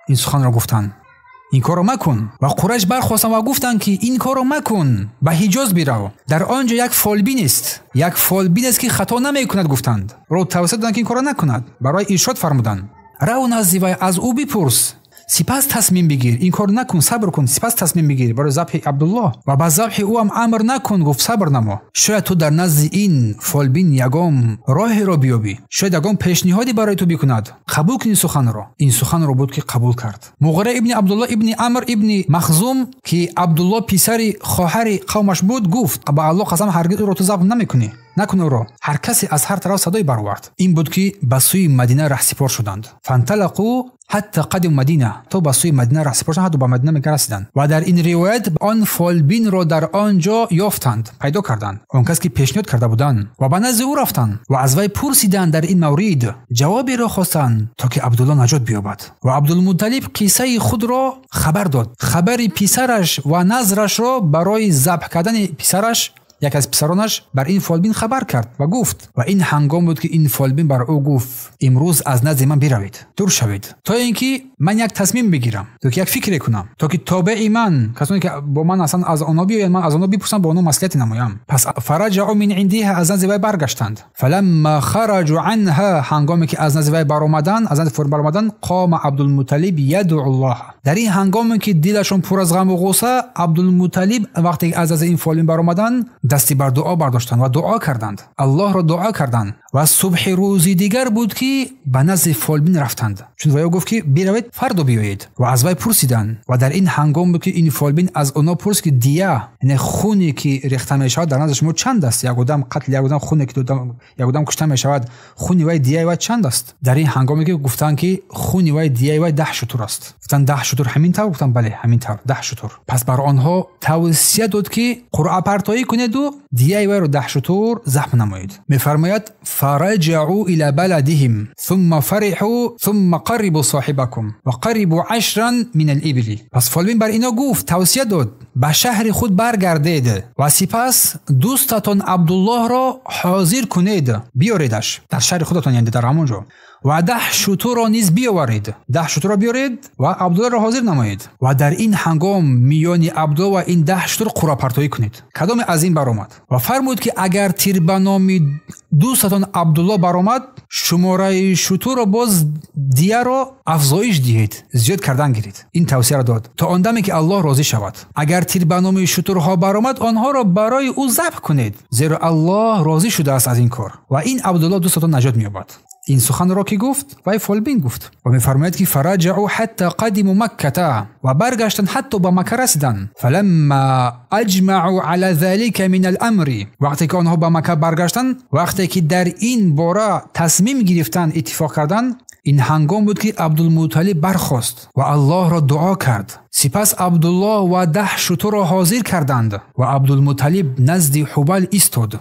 Speaker 1: Ин суханро гуфтанд: ин корро макун. Ва Қурайш бархостанд ва гуфтанд, ки ин корро макун, ба Ҳиҷоз бирав, дар он ҷо як фолбин аст, як фолбин аст, ки хато намекунад. Гуфтанд, ӯро тавсия доданд, ки ин корро накунад, барои иршод фармуданд: рав назди вай, аз ӯ бипурс, сипас тасмим бигир. Ин кор накун, сабр кун, сипас тасмим бигир барои забҳи Абдуллоҳ. Ва ба забҳи ӯ ҳам амр накун. Гуфт: сабр намо, шояд ту дар назди ин фолбин ягон роҳеро биёбӣ, шояд ягон пешниҳоде барои ту бикунад, қабул кун ин суханро. Ин суханро буд, ки қабул кард. Муғира ибни Абдуллоҳ ибни Амр ибни Махзум, ки Абдуллоҳ писари хоҳари қавмаш буд, гуфт: ба Аллоҳ қасам, ҳаргиз ӯро ту забҳ намекунӣ, накун ӯро. Ҳар касе аз ҳар тараф садое баровард. Ин буд, ки ба сӯи Мадина раҳсипор шуданд. Фанталақу ҳатта қадиму Мадина, то ба сӯи Мадина раҳсипор шуданд, ҳатто ба Мадина расиданд. Ва дар ин ривоят он фолбинро дар он ҷо ёфтанд, пайдо карданд, он кас ки пешниҳод карда буданд, ва ба назди ӯ рафтанд ва аз вай пурсиданд дар ин маврид, ҷавоберо хостанд, то ки Абдуллоҳ наҷот биёбад. Ва Абдулмуталиб қиссаи худро хабар дод, хабари писараш ва назрашро барои забҳ кардани писараш, яке аз писаронаш, бар ин фолбин хабар кард ва гуфт. Ва ин ҳангом буд, ки ин фолбин бар ӯ гуфт: имрӯз аз назди ман биравед, дур шавед, то ин ки ман як тасмим бигирам, то ки як фикре кунам, то ки тобеи ман, касоне ки бо ман ҳастанд, аз онҳо биёянд, ман аз онҳо бипурсам, бо онҳо маслиҳате намоям. Пас фараҷаъу мин индиҳа, аз назди вай баргаштанд. Фаламма хараҷу анҳа, ҳангоме ки аз назди вай баромаданд, аз назди фолбин баромаданд, қома Абдулмуталиб ядъу Аллоҳ. Дар ин ҳангоме ки дилашон пур аз ғаму ғусса, Абдулмуталиб вақте ки аз назди ин фолбин баромаданд, дасти бар дуо бардоштанд ва дуо карданд, Аллоҳро дуо карданд. Ва субҳи рӯзи дигар буд, ки ба назди фолбин рафтанд, чун вай гуфт, ки биравед, фардо биёед. Ва аз вай пурсиданд. Ва дар ин ҳангом буд, ки ин фолбин аз онҳо пурсид, ки дия, яъне хуне ки рехта мешавад, дар назди шумо чанд аст? Як одам қатл, як одам хуне ки як одам кушта мешавад, хуни вай, дияи вай чанд аст? Дар ин ҳангоме ки гуфтанд, ки хуни вай, дияи вай 10 шутур аст. Гуфтанд: 10 шутур ҳамин тавр? Гуфтанд: бале, ҳамин тавр, 10 шутур. Пас бар онҳо тавсия дод, ки қуръапартоӣ кунеду дияи вайро 10 шутур забҳ намоед. Мефармояд: фараҷаъу ила баладиҳим сумма фариҳу сумма қаррибу соҳибакум ва қаррибу ашран мин алибили. Пас фолбин бар ино гуфт, тавсия дод: ба шаҳри худ баргардед ва сипас дӯстатон Абдуллоҳро ҳозир кунед, биёредаш дар шаҳри худатон, яъне дар ҳамон ҷо, ва 10 шутурро низ биёваред, 10 шутурро биёред ва Абдуллоҳро ҳозир намоед. Ва дар ин ҳангом миёни Абдуллоҳ ва ин 10 шутур қуръапартоӣ кунед, кадоме аз ин баромад. Ва фармуд, ки агар тир ба номи дӯстатон Абдуллоҳ баромад, шумораи шутурро боз дияро афзоиш диҳед, зиёд кардан гиред. Ин тавсияро дод то он даме, ки Аллоҳ розӣ шавад. Агар тир ба номи шутурҳо баромад, онҳоро барои ӯ забҳ кунед, зеро Аллоҳ розӣ шудааст аз ин кор ва ин Абдуллоҳ дӯстатон наҷот меёбад. Ин суханро ки гуфт, вай фолбин гуфт. Ва мефармояд, ки фараҷаъу ҳатта қадиму Макката, ва баргаштанд, ҳатто ба Макка расиданд. Фаламма аҷмаъу ала залика мин аламри, вақте ки онҳо ба Макка баргаштанд, вақте ки дар ин бора тасмим гирифтанд, иттифоқ карданд. Ин ҳангом буд, ки Абдулмуталиб бархост ва Аллоҳро дуо кард. Сипас Абдуллоҳ ва 10 шутурро ҳозир карданд ва Абдулмуталиб назди Ҳубал истод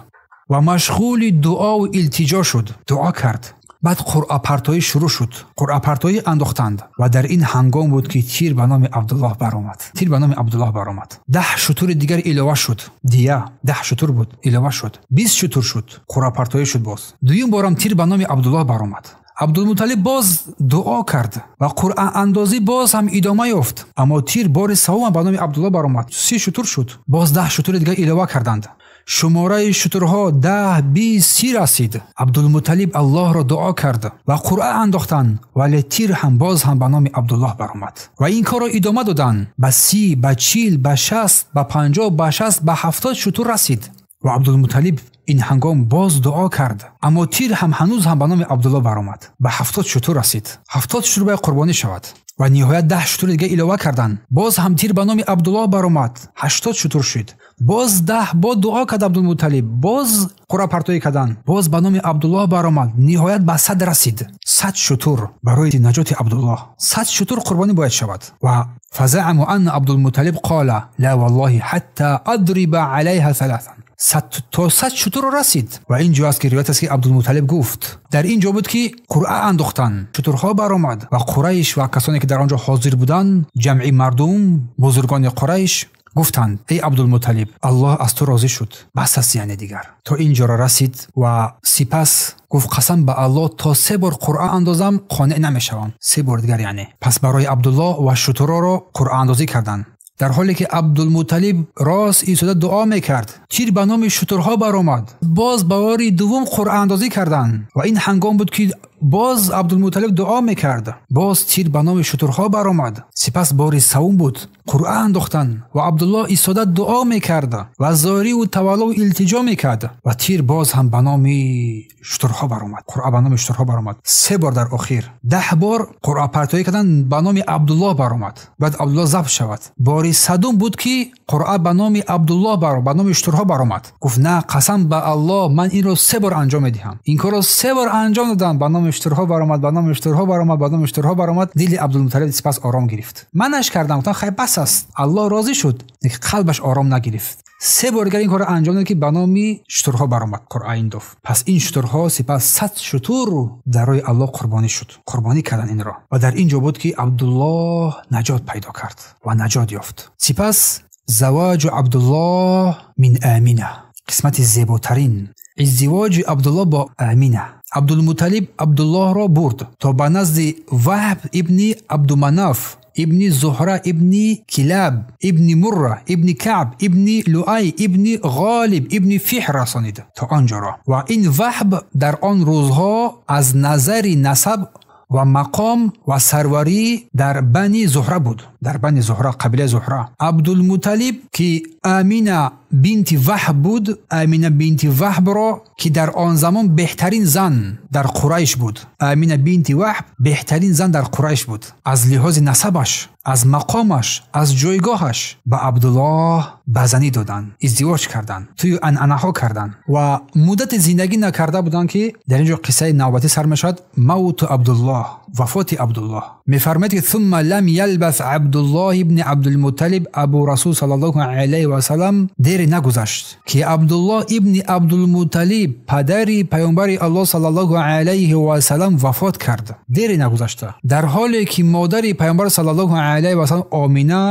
Speaker 1: ва машғули дуову илтиҷо шуд. Дуо кард. Баъд қуръапартоӣ шурӯъ шуд. Қуръапартоӣ андохтанд ва дар ин ҳангом буд, ки тир ба номи Абдуллоҳ баромад. Тир ба номи Абдуллоҳ баромад. 10 шутури дигар илова шуд. Дия 10 шутур буд, илова шуд. 20 шутур шуд. Қуръапартоӣ шуд боз. Дуюм борам тир ба номи Абдуллоҳ баромад. Абдулмуталиб боз дуо кард ва қуръаандозӣ боз ҳам идома ёфт. Аммо тир бори севум ба номи Абдуллоҳ баромад. 30 шутур шуд. Боз 10 шутури дигар илова карданд. Шумораи шутурҳо 10, 20, 30 расид. Абдулмуталиб Аллоҳро дуо кард ва қуръа андохтанд, вале тир ҳам боз ҳам ба номи Абдуллоҳ баромад. Ва ин корро идома доданд. Ба 30, ба 40, ба 60, ба 50, ба 60, ба 70 шутур расид. Ва Абдулмуталиб ин ҳангом боз дуо кард, аммо тир ҳам ҳанӯз ҳам ба номи Абдуллоҳ баромад. Ба 70 шутур расид. 70 шутур бояд қурбонӣ шавад. Ва ниҳоят 10 шутури дигар илова карданд. Боз ҳам тир ба номи Абдуллоҳ баромад. 80 шутур шуд. Боз 10 бор дуо кард Абдулмуталиб. Боз қуръапартоӣ карданд. Боз ба номи Абдуллоҳ баромад. Ниҳоят ба 100 расид. 100 шутур барои наҷоти Абдуллоҳ. 100 шутур қурбонӣ бояд шавад. Ва фазаъаму анна Абдулмуталиб қола ла валлоҳи ҳатта адриба алайҳа саласан. То 100 шутурро расид. Ва ин ҷо аст, ки ривоят аст, ки Абдулмуталиб гуфт. Дар ин ҷо буд, ки қуръа андохтанд. Шутурҳо баромад ва Қурайш ва касоне ки дар он ҷо ҳозир буданд, ҷамъи мардум, бузургони Қурайш гуфтанд: эй Абдулмуталиб, Аллоҳ аз ту розӣ шуд. Бас аст яъне дигар. То ин ҷоро расид ва сипас гуфт: қасам ба Аллоҳ, то 3 бор қуръа андозам қонеъ намешавам. 3 бор дигар яъне. Пас барои Абдуллоҳ ва шутурҳоро қуръаандозӣ карданд. Дар ҳоле ки Абдулмуталиб рост истода дуо мекард, тир ба номи шутурҳо баромад. Боз ба бори дуввум қуръаандозӣ карданд ва ин ҳангом буд, ки боз Абдулмуталиб дуо мекард. Боз тир ба номи шутурҳо баромад. Сипас бори севум буд. Қуръа андохтанд ва Абдуллоҳ истода дуо мекард ва зориву таваллуву илтиҷо мекард ва тир боз ҳам ба номи шутурҳо баромад. Қуръа ба номи шутурҳо баромад. 3 бор дар охир 10 бор қуръапартоӣ карданд, ба номи Абдуллоҳ баромад. Баъд Абдуллоҳ забҳ шавад. Бори садум буд, ки қуръа ба номи Абдуллоҳ ба номи шутурҳо баромад. Гуфт: на, қасам ба Аллоҳ, ман инро 3 бор анҷом медиҳам. Ин корро 3 бор анҷом додам. Ба номи шутурҳо баромад, ба номи шутурҳо баромад, ба номи шутурҳо баромад. Дили Абдулмуталиб сипас ором гирифт. Манаш кардам, гуфтам хай бас аст. Аллоҳ розӣ шуд, лекин қалбаш ором нагирифт. 3 бор дигар ин корро анҷом дод, ки ба номи шутурҳо баромад қуръа ин дуф. Пас ин шутурҳо сипас 100 шутур дар роҳи Аллоҳ қурбонӣ шуд. Қурбонӣ карданд инро. Ва дар ин ҷо буд, ки Абдуллоҳ наҷот пайдо кард ва наҷот ёфт. Сипас заваҷу Абдуллоҳ мин Амина, қисмати зеботарин издивоҷи Абдуллоҳ бо Амина. Абдулмуталиб Абдуллоҳро бурд то ба назди Ваҳб ибни Абдуманаф ибни Зуҳра ибни Килаб ибни Мурра ибни Каъб ибни Луай ибни Ғолиб ибни Фиҳр расонид то он ҷоро. Ва ин Ваҳб дар он рӯзҳо аз назари насаб ва мақом ва сарварӣ дар Бани Зуҳра буд. Дар Бани Зуҳра, қабилаи Зуҳра. Абдулмуталиб, ки Амина бинти Ваҳб буд, Амина бинти Ваҳбро, ки дар он замон беҳтарин зан дар Қурайш буд. Амина бинти Ваҳб беҳтарин зан дар Қурайш буд. Аз лиҳози насабаш, аз мақомаш, аз ҷойгоҳаш ба Абдуллоҳ ба занӣ доданд, издивоҷ карданд, тӯю анъанаҳо карданд ва муддати зиндагӣ накарда буданд, ки дар ин ҷо қиссаи навбатӣ сар мешавад. Мавту Абдуллоҳ, вафоти Абдуллоҳ. Мефармояд, ки ثم لم يلبث Абдуллоҳ ибни Абдулмуталиб абу Расул саллаллоҳу алайҳи васаллам, дере нагузашт, ки Абдуллоҳ ибни Абдулмуталиб, падари паёмбари Аллоҳ саллаллоҳу алайҳи васаллам, вафот кард. Дере нагузашта, дар ҳоле ки модари паёмбар саллаллоҳу алайҳи васаллам Омина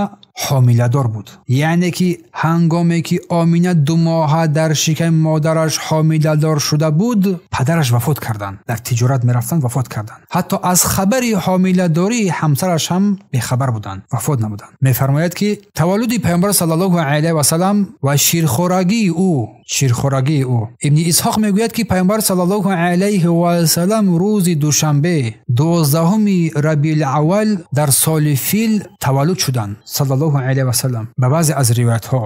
Speaker 1: ҳомиладор буд. Яъне ки ҳангоме ки Омина 2 моҳа дар шиками модараш ҳомиладор шуда буд, падараш вафот карданд. Дар тиҷорат мерафтанд, вафот карданд. Ҳатто аз хабари ҳомиладории ҳамсараш ҳам бехабар буданд, вафот намуданд. Мефармояд, ки таваллуди паёмбар саллаллоҳу алайҳи васаллам ва ширхӯрагии ӯ. Ибни Исҳоқ мегӯяд, ки паёмбар саллаллоҳу алайҳи васаллам рӯзи душанбе 12 рабиул аввал дар соли фил таваллуд шуданд саллаллоҳу алайҳи васаллам. Ба баъзе аз ривоятҳо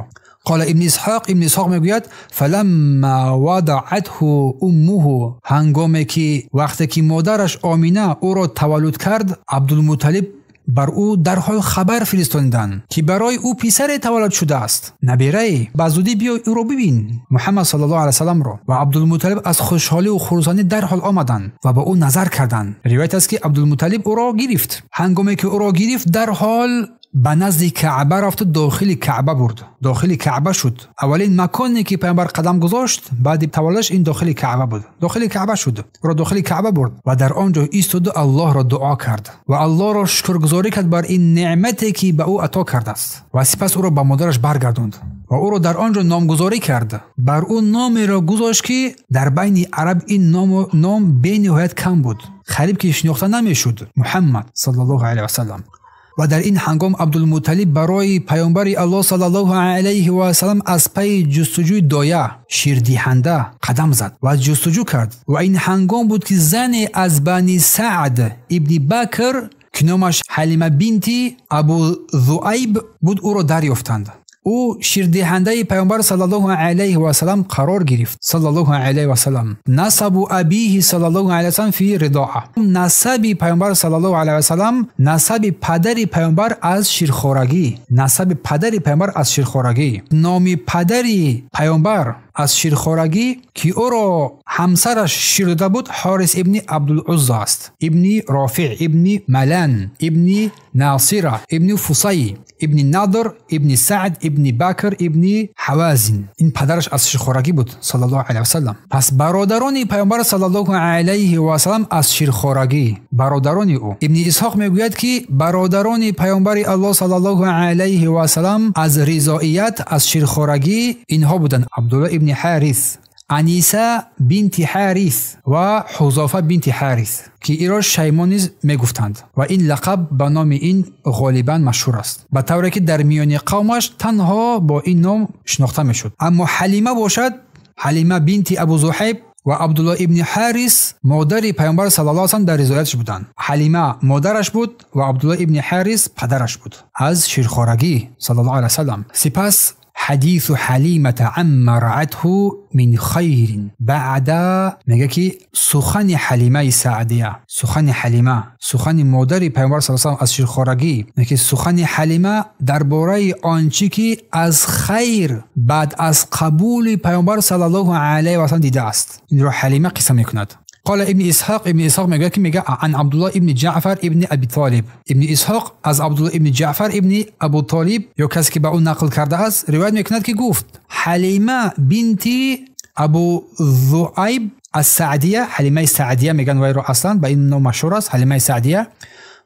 Speaker 1: قال ابن اسحاق، ابن اسحاق میگوید فلما وضعته امه، هنگامی که وقتی که مادرش آمینه او را تولد کرد، عبدالمطلب бар ӯ дарҳол хабар фиристониданд, ки барои ӯ писаре таваллуд шудааст. Набирае, ба зудӣ биё ӯро бибин. Муҳаммад саллаллоҳу алайҳи васалламро. Ва Абдулмуталлиб аз хушҳолӣ ва хурсандӣ дарҳол омаданд ва ба ӯ назар карданд. Ривоят аст, ки Абдулмуталлиб ӯро гирифт. Ҳангоме ки ӯро гирифт, дарҳол ба назди Каъба рафт ва дохили Каъба бурд. Дохили Каъба шуд. Аввалин маконе ки паёмбар қадам гузошт баъди таваллудаш ин дохили Каъба буд. Дохили Каъба шуд. Ӯро дохили Каъба бурд ва дар он ҷо истод ва Аллоҳро дуо кард ва Аллоҳро шукргузорӣ кард бар ин неъмате ки ба ӯ ато кардааст. Ва сипас ӯро ба модараш баргардонд ва ӯро дар он ҷо номгузорӣ кард. Бар ӯ номеро гузошт, ки дар байни араб ин ном бениҳоят кам буд. Қариб ки шинохта намешуд. Муҳаммад саллаллоҳу алайҳи васаллам. Ва дар ин ҳангом Абдулмуталлиб барои паёмбари Аллоҳ саллаллоҳу алайҳи васаллам аз пайи ҷустуҷӯи доя, ширдиҳанда қадам зад ва ҷустуҷӯ кард. Ва ин ҳангом буд, ки зане аз Бани Саъд ибни Бакр, ки номаш Ҳалима бинти Абу Зуайб буд, ӯро дарёфтанд. Ӯ ширдиҳандаи паёмбар саллаллоҳу алайҳи васаллам қарор гирифт. Саллаллоҳу алайҳи васаллам. Насабу абиҳи саллаллоҳу алайҳи васаллам фи ридоа. Насаби паёмбар саллаллоҳу алайҳи васаллам, насаби падари паёмбар аз ширхорагӣ. Насаби падари паёмбар аз ширхорагӣ. Номи падари паёмбар аз ширхорагӣ, ки ӯро ҳамсараш шир дода буд, Ҳорис ибни Абдулузза аст. Ибни Рофиъ, ибни Малан, ибни Насира, ибни Фусай, ибни Надр, ибни Саъд, ибни Бакр, ибни Ҳавазин. Ин падараш аз ширхорагӣ буд саллаллоҳу алайҳи васаллам. Пас бародарони паёмбар саллаллоҳу алайҳи васаллам аз ширхорагӣ, бародарони ӯ. Ибни Исҳоқ мегӯяд, ки бародарони паёмбари Аллоҳ саллаллоҳу алайҳи васаллам аз ризоият, аз ширхорагӣ инҳо буданд: Абдуллоҳ ибни Ҳарис, Аниса бинти Ҳарис ва Ҳузофа бинти Ҳарис, ки иро Шаймо низ мегуфтанд ва ин лақаб ба номи ин ғолибан машҳур аст, ба тавре ки дар миёни қавмаш танҳо бо ин ном шинохта мешуд. Аммо Ҳалима бошад, Ҳалима бинти Абу Зуҳайб ва Абдуллоҳ ибни Ҳарис модари паёмбар саллаллоҳу алайҳи васаллам дар ризояташ буданд. Ҳалима модараш буд ва Абдуллоҳ ибни Ҳарис падараш буд аз ширхорагӣ саллаллоҳу алайҳи васаллам. Сипас ҳадису Ҳалимата амма раатҳу мин хайрин баъда, мега ки сухани Ҳалимаи Саъдия, сухани Ҳалима, сухани модари паёмбар саллаллоҳу алайҳи васаллам аз ширхорагӣ, мега сухани Ҳалима дар бораи он чӣ ки аз хайр баъд аз қабули паёмбар саллаллоҳу алайҳи васаллам дидааст. Инро Ҳалима қисса мекунад. قال ابن اسحاق، ابن اسحاق میگه که میگه عن عبدالله ابن جعفر ابن ابی طالب. ابن اسحاق از عبدالله ابن جعفر ابن ابو طالب یا کسی که به اون نقل کرده است روایت میکند که گفت حلیمه بنتی ابو ذؤیب السعدیه، حلیمه سعدیه میگن وای رو اصلا به این نام مشهور است، حلیمه سعدیه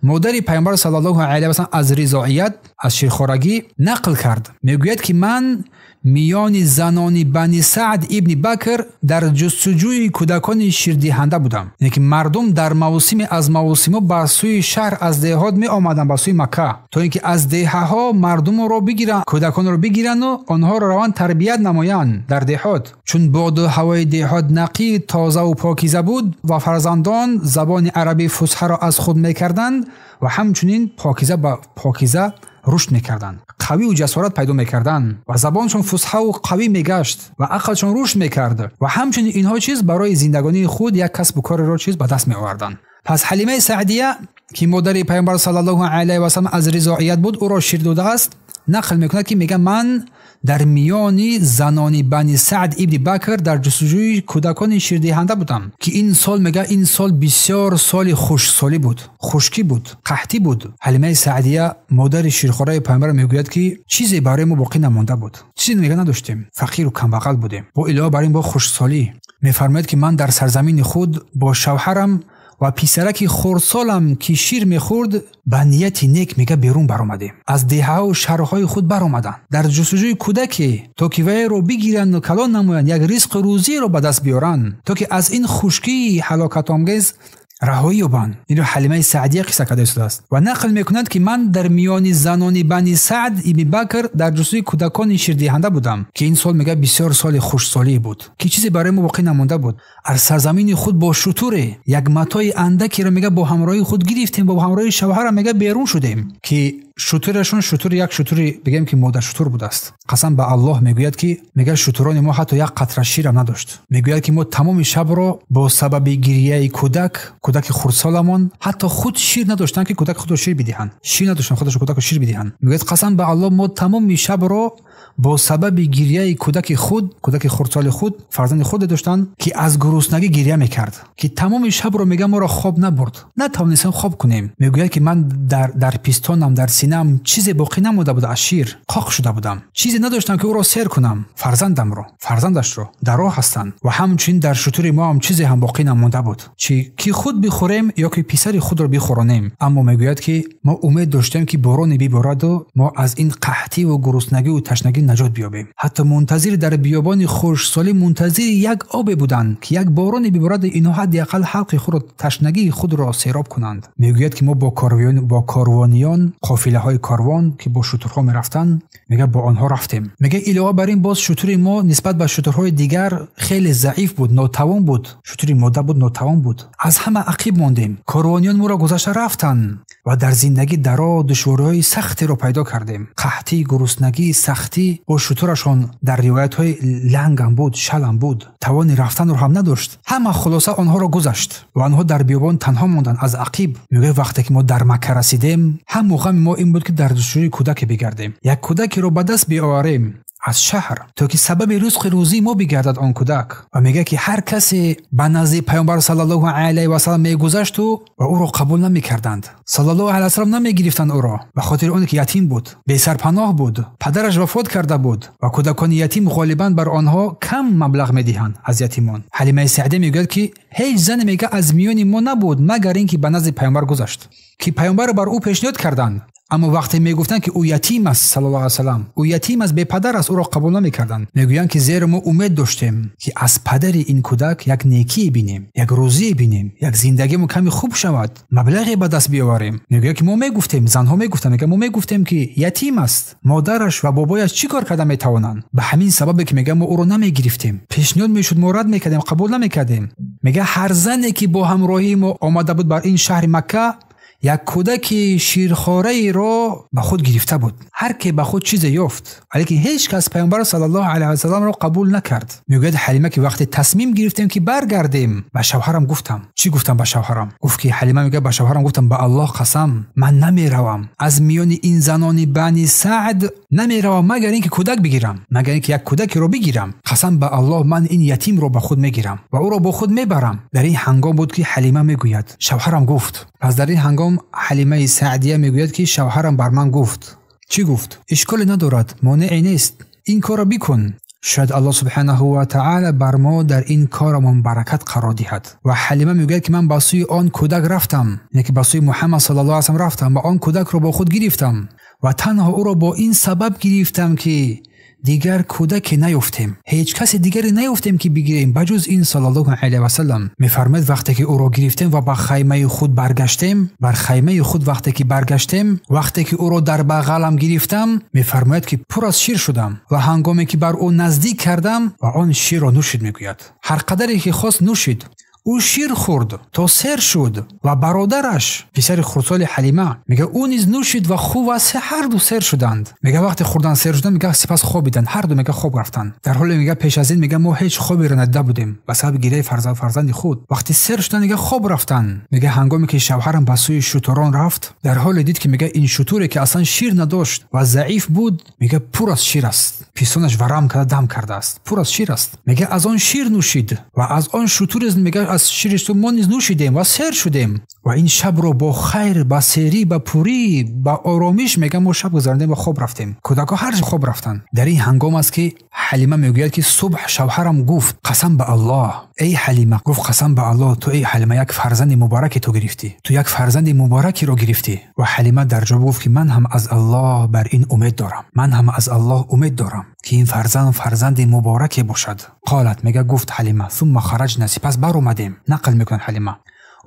Speaker 1: مادری پیامبر صلی الله علیه و سلم از رضایت از شیرخوارگی نقل کرد. میگوید که من میان زنان بنی سعد ابن بکر در جستجوی کودکان شیردهنده بودم. یعنی که مردم در موسم از موسم به سوی شهر از деҳот می آمدند به سوی مکه تا اینکه از деҳаها مردم را بگیرند، کودکان را بگیرند و آنها را روان تربیت نمایند در деҳот. چون باد و هوای деҳот نقی، تازه و پاکیزه بود و فرزندان زبان عربی فصحا را از خود میکردند و همچنین پاکیزه به پاکیزه رشد میکردند، قوی و جسارت پیدا میکردند و زبانشون فصحا و قوی میگشت و عقلشون رشد میکرد و همچنین اینها چیز برای زندگانی خود یک کسب و کار را چیز به دست میآوردند. پس حلیمه سعدیه که مادر پیامبر صلی الله علیه و سلم از رضاعیت بود او را شیر داده است، نقل میکند که میگه من در میان زنان بنی سعد ابن بکر در جستجوی کودکان شیردهنده بودم که این سال میگه این سال بسیار سال خشکسالی بود، خشکی بود، قحطی بود. حلیمه سعدیه مادر شیرخواره پیامبر میگوید که چیزی برای ما باقی نمانده بود، چیزی میگه نداشتیم، فقیر و کمبغل بودیم. با علاوه بر این با خشکسالی میفرماید که من در سرزمین خود با شوهرم و پسرک خردسالم که شیر میخورد به نیت نیک میگه بیرون برآمدیم، از деҳаҳо و شهرهای خود برآمدند در جستجوی کودکی تا که وی رو بگیرند و کلان نمایند، یک رزق روزی رو به دست بیارند تا که از این خشکی هلاکت آمیز رهایی یابند. این رو حلیمه سعدیه قصه کرده است و نقل میکند که من در میان زنان بنی سعد ابن بکر در جستجوی کودکان شیردهنده بودم که این سال میگه بسیار سال خشکسالی بود که چیزی برای ما باقی نمانده بود. از سرزمین خود با شتر یک متاع اندکی را میگه با همراهی خود گرفتیم، با همراهی شوهرم میگه بیرون شدیم که Шутурашон шутур як шутури бигем ки модар шутур будааст. Қасам ба Аллоҳ мегӯяд ки мегӯяд шутурони мо ҳатто як қатра ширам надошт. Мегӯяд ки мо тамоми шабро бо сабаби гирияи кӯдак, кӯдаки хурдсоламон ҳатто худ шир надоштанд ки кӯдаки худро шир бидиҳанд. Шир надоштанд худашон кӯдакро шир бидиҳанд. Мегӯяд қасам ба Аллоҳ мо тамоми шабро бо сабаби гирияи кӯдаки худ, кӯдаки хурдсоли худ, фарзанди худ доштанд ки аз гуруснагӣ гирия мекард, ки тамоми шабро мегӯяд моро хоб набурд, натавонистем хоб кунем. Мегӯяд ки ман дар пистонам, дар синаам чизе боқӣ намонда буд аз шир, қоқ шуда будам, чизе надоштам ки ӯро сер кунам, фарзандамро, фарзандашро дар роҳ ҳастанд ва ҳамчунин дар шутури мо ҳам чизе ҳам боқӣ намонда буд, чи ки худ бихӯрем ё ки писари худро бихӯронем. Аммо мегӯяд ки мо умед доштем ки бороне бибораду мо аз ин қаҳтӣ ва гуруснагӣ ва ташнагӣ наҷот биёбем. Ҳатто мунтазир дар биёбони хушксолӣ мунтазири як обе буданд ки як бороне биборад инҳо ҳадди ақал ҳалқи худро, ташнагии худро сероб кунанд. Мегӯяд ки мо бо корвониён, қофилаҳои корвон ки бо шутурҳо мерафтанд, мегӯяд бо онҳо рафтем. Мегӯяд илова бар ин боз шутури мо нисбат ба шутурҳои дигар хеле заиф буд, нотавон буд. Шутури мода буд, нотавон буд. Аз ҳама ақиб мондем. Корвониён моро гузашта рафтанд ва дар зиндагӣ даро душвориҳои сахтеро пайдо кардем. Қаҳтӣ, гуруснагӣ, сахтӣ. Бо шутурашон дар ривоятҳои лангам буд, шалам буд, тавони рафтанро ҳам надошт. Ҳама хулоса онҳоро гузашт ва онҳо дар биёбон танҳо монданд аз ақиб. Мегӯяд вақте ки мо дар Макка расидем, ҳаму ғами мо ин буд ки дар душвории кӯдаке бигардем, як кӯдакеро ба даст биёварем аз шаҳр то ки сабаби ризқи рӯзии мо бигардад он кӯдак. Ва мегӯяд ки ҳар касе ба назди Паёмбар саллаллоҳу алайҳи васаллам мегузашту ва ӯро қабул намекарданд, саллаллоҳу алайҳи васаллам намегирифтанд ӯро ба хотири он ки ятим буд, бесарпаноҳ буд, падараш вафот карда буд ва кӯдакони ятим ғолибан бар онҳо кам маблағ медиҳанд аз ятимон. Ҳалимаи Саъдия мегӯяд ки ҳеҷ зане мегӯяд аз миёни мо набуд магар ин ки ба назди Паёмбар гузашт, ки Паёмбарро бар ӯ пешниҳод карданд. Аммо вақте мегуфтанд ки ӯ ятим аст саллаллоҳу алайҳи васаллам, ӯ ятим аст, бепадар аст, ӯро қабул намекарданд. Мегӯянд ки зеро мо умед доштем ки аз падари ин кӯдак як некие бинем, як рӯзие бинем, як зиндагимон каме хуб шавад, маблағе ба даст биёварем. Мегӯянд ки мо мегуфтем, занҳо мегуфтанд, мегӯянд мо мегуфтем ки ятим аст, модараш ва бобояш чӣ кор карда метавонанд? Ба ҳамин сабабе ки мегӯянд мо ӯро намегирифтем, пешниҳод мешуд, мо рад мекардем, қабул намекардем. Мегӯяд ҳар зане ки бо ҳамроҳии мо омада буд бар ин шаҳри Макка, як кӯдаки ширхораеро ба худ гирифта буд. Ҳар ке ба худ чизе ёфт, валекин ҳеҷ кас Паёмбар саллаллоҳу алайҳи васалламро қабул накард. Мегӯяд Ҳалима ки вақте тасмим гирифтем ки баргардем, ба шавҳарам гуфтам. Чӣ гуфтам ба шавҳарам? Гуфт ки Ҳалима мегӯяд ба шавҳарам гуфтам ба Аллоҳ қасам, ман намеравам аз миёни ин занони Бани Саъд, намеравам магар ин ки кӯдак бигирам, магар ин ки як кӯдакеро бигирам. Қасам ба Аллоҳ ман ин ятимро ба худ мегирам ва ӯро бо худ мебарам. Дар ин ҳангом буд ки Ҳалима мегӯяд шавҳарам гуфт. Пас дар ин ҳангом Ҳалимаи Саъдия мегӯяд ки шавҳарам бар ман гуфт. Чӣ гуфт? Ишколе надорад, монеъе нест, ин корро бикун. Шояд Аллоҳ субҳанаҳу ва таъала бар мо дар ин корамон баракат қарор диҳад. Ва Ҳалима мегӯяд ки ман ба сӯи он кӯдак рафтам, яъне ки ба сӯи Муҳаммад саллаллоҳу алайҳи васаллам рафтам ва он кӯдакро бо худ гирифтам ва танҳо ӯро бо ин сабаб гирифтам ки дигар кӯдаке наёфтем, ҳеҷ касе дигаре наёфтем ки бигирем ба ҷуз ин саллаллоҳу алайҳи васаллам. Мефармояд вақте ки ӯро гирифтем ва ба хаймаи худ баргаштем, бар хаймаи худ вақте ки баргаштем, вақте ки ӯро дар бағалам гирифтам, мефармояд ки пур аз шир шудам ва ҳангоме ки бар ӯ наздик кардам ва он ширро нӯшид. Мегӯяд ҳар қадаре ки хост нӯшид. Ӯ шир хӯрд то сер шуд ва бародараш, писари хурдсоли Ҳалима, мегӯяд ӯ низ нӯшид ва хуб ва ҳарду сер шуданд. Мегӯяд вақте хӯрдан сер шуданд, мегӯяд сипас хобиданд, ҳарду мегӯяд хоб рафтанд. Дар ҳоле мегӯяд пеш аз ин мегӯяд мо ҳеҷ хоберо надида будем ба сабаби гиряи фарзанди худ. Вақте сер шуданд мегӯяд хоб рафтанд. Мегӯяд ҳангоме ки шавҳарам ба сӯи шутурон рафт, дар ҳоле дид ки мегӯяд ин шутуре ки аслан шир надошт ва заиф буд, мегӯяд пур аз шир аст, пистонаш варам карда дам кардааст, пур аз шир аст. Мегӯяд аз он шир нӯшид ва аз он шутур мегӯяд аз шириш мо низ нӯшидем ва сер шудем ва ин шабро бо хайр, ба серӣ, ба пурӣ, ба оромиш мегӯяд мо шаб гузарондем ва хоб рафтем. Кӯдакҳо ҳар хоб рафтанд. Дар ин ҳангом аст ки Ҳалима мегӯяд ки субҳ шавҳарам гуфт қасам ба Аллоҳ, эй Ҳалима, гуфт қасам ба Аллоҳ, ту эй Ҳалима як фарзанди мубораке ту гирифтӣ, ту як фарзанди муборакеро гирифтӣ. Ва Ҳалима дар ҷавоб гуфт ки ман ҳам аз Аллоҳ бар ин умед дорам, ман ҳам аз Аллоҳ умед дорам ки ин фарзанд фарзанди мубораке бошад. Қолат, мегӯяд гуфт Ҳалима, сумма хараҷна, сипас баромадем. Нақл мекунад Ҳалима.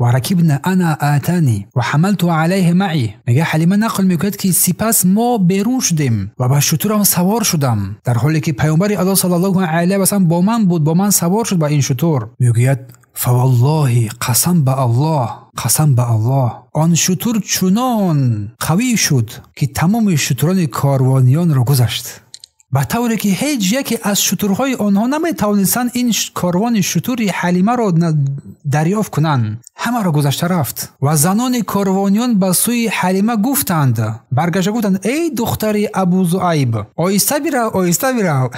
Speaker 1: Ва ракибна ана атани ва ҳамалту алайҳи маъи. Мегӯяд Ҳалима нақл мекунад ки сипас мо берун шудем ва ба шутурам савор шудам, дар ҳоле ки Паёмбари Аллоҳ саллаллоҳу алайҳи васаллам бо ман буд, бо ман савор шуд ба ин шутур. Мегӯяд фаваллоҳи, қасам ба Аллоҳ, қасам ба Аллоҳ, он шутур чунон қавӣ шуд, ки тамоми шутурони корвониёнро гузашт, ба тавре ки ҳеҷ яке аз шутурҳои онҳо наметавонистанд ин корвони шутури Ҳалимаро дарёфт кунанд. Ҳамаро гузашта рафт ва занони корвониён ба сӯи Ҳалима гуфтанд, баргашта гуфтанд: эй духтари Абу Зуайб, оҳиста бирав, оҳиста бирав.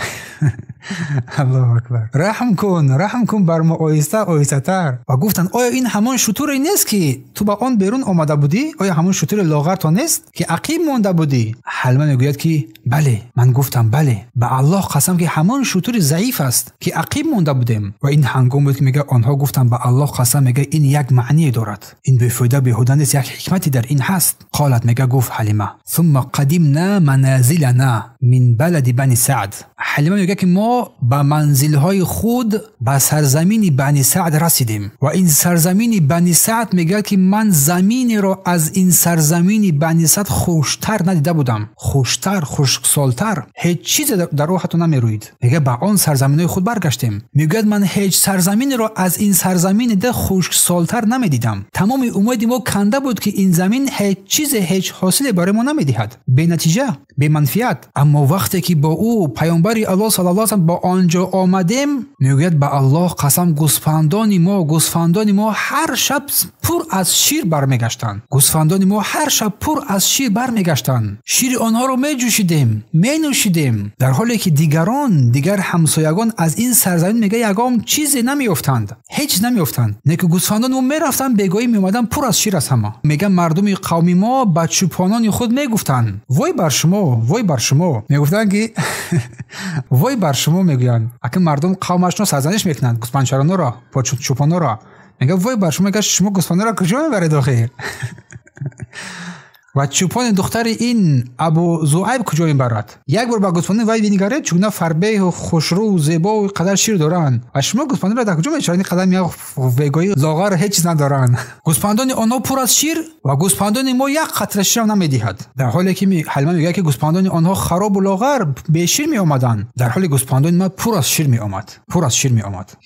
Speaker 1: Аллоҳу акбар, раҳм кун, раҳм кун бар мо, оҳиста, оҳистатар. Ва гуфтанд: оё ин ҳамон шутуре нест, ки ту ба он берун омада будӣ? Оё ҳамон шутури лоғар то нест, ки ақиб монда будӣ? Ҳалима мегӯяд, ки бале. Ман гуфтам: бале, ба Аллоҳ қасам, ки ҳамон шутури заиф аст, ки ақиб монда будем. Ва ин ҳангом буд, ки мега онҳо гуфтанд: ба Аллоҳ қасам, мега ин як маъние дорад, ин бефоида беҳуда нест, як ҳикмате дар ин ҳаст. Қолат, мега гуфт Ҳалима: сумма қадимна маназилана мин балади бани Саъд. Ҳалима мегӯяд, ки мо ба манзилҳои худ ба сарзамини Бани Саъд расидем ва ин сарзамини Бани Саъд, мегӯяд, ки ман заминеро аз ин сарзамини Бани Саъд хуштар надида будам, хуштар, хушксолтар, ҳеҷ чизе дар ӯ ҳатто намерӯид. Мегӯяд, ба он сарзаминҳои худ баргаштем. Мегӯяд, ман ҳеҷ сарзаминеро аз ин сарзамини да хушксолтар намедидам. Тамоми умеди мо канда буд, ки ин замин ҳеҷ чизе, ҳеҷ ҳосиле барои мо намедиҳад, бенатиҷа, беманфиат. Аммо вақте ки бо ӯ паёмбари Аллоҳ саллаллоҳу алайҳи васаллам ба он ҷо омадем, мегӯяд, ба Аллоҳ қасам, гӯсфандони мо ҳар шаб пур аз шир бармегаштанд. Гӯсфандони мо ҳар шаб пур аз шир бармегаштанд. Шири онҳоро меҷӯшидем, менӯшидем, дар ҳоле ки дигарон, дигар ҳамсоягон аз ин сарзамин, мега, ягон чизе намеёфтанд, ҳеҷ намеёфтанд. Не ки гӯсфандони мо мерафтанд, бегоҳӣ меомаданд пур аз шир аз ҳама. Мега, мардуми қавми мо ба чӯпонони худ мегуфтанд: вой бар шумо, вой бар шумо. Мегуфтанд, ки вой бар шумо, мегӯянд. Акн мардум қавмашонро сарзаниш мекунанд, гӯсфандчаронро, чӯпонҳоро. Мега, вой бар шумо, мега, шумо гӯсфандҳоро куҷо мебаред охир? Ва чӯпони духтари ин Абу Зуайб куҷо мебарад? Як бор ба гӯсфандони вай бинигаред, чугуна фарбеҳу хушрӯ, зебову қадар шир доранд. Ва шумо гӯсфандонро дар куҷо мечаред? Ин қадар як вегои лоғар ҳеҷ чиз надоранд. Гӯсфандони онҳо пур аз шир ва гӯсфандони мо як қатра ширам намедиҳад. Дар ҳоле ки Ҳалима мегӯяд, ки гӯсфандони онҳо харобу лоғар бешир меомаданд, дар ҳоле гӯсфандони ма пур аз шир меомад, пур аз шир меомад.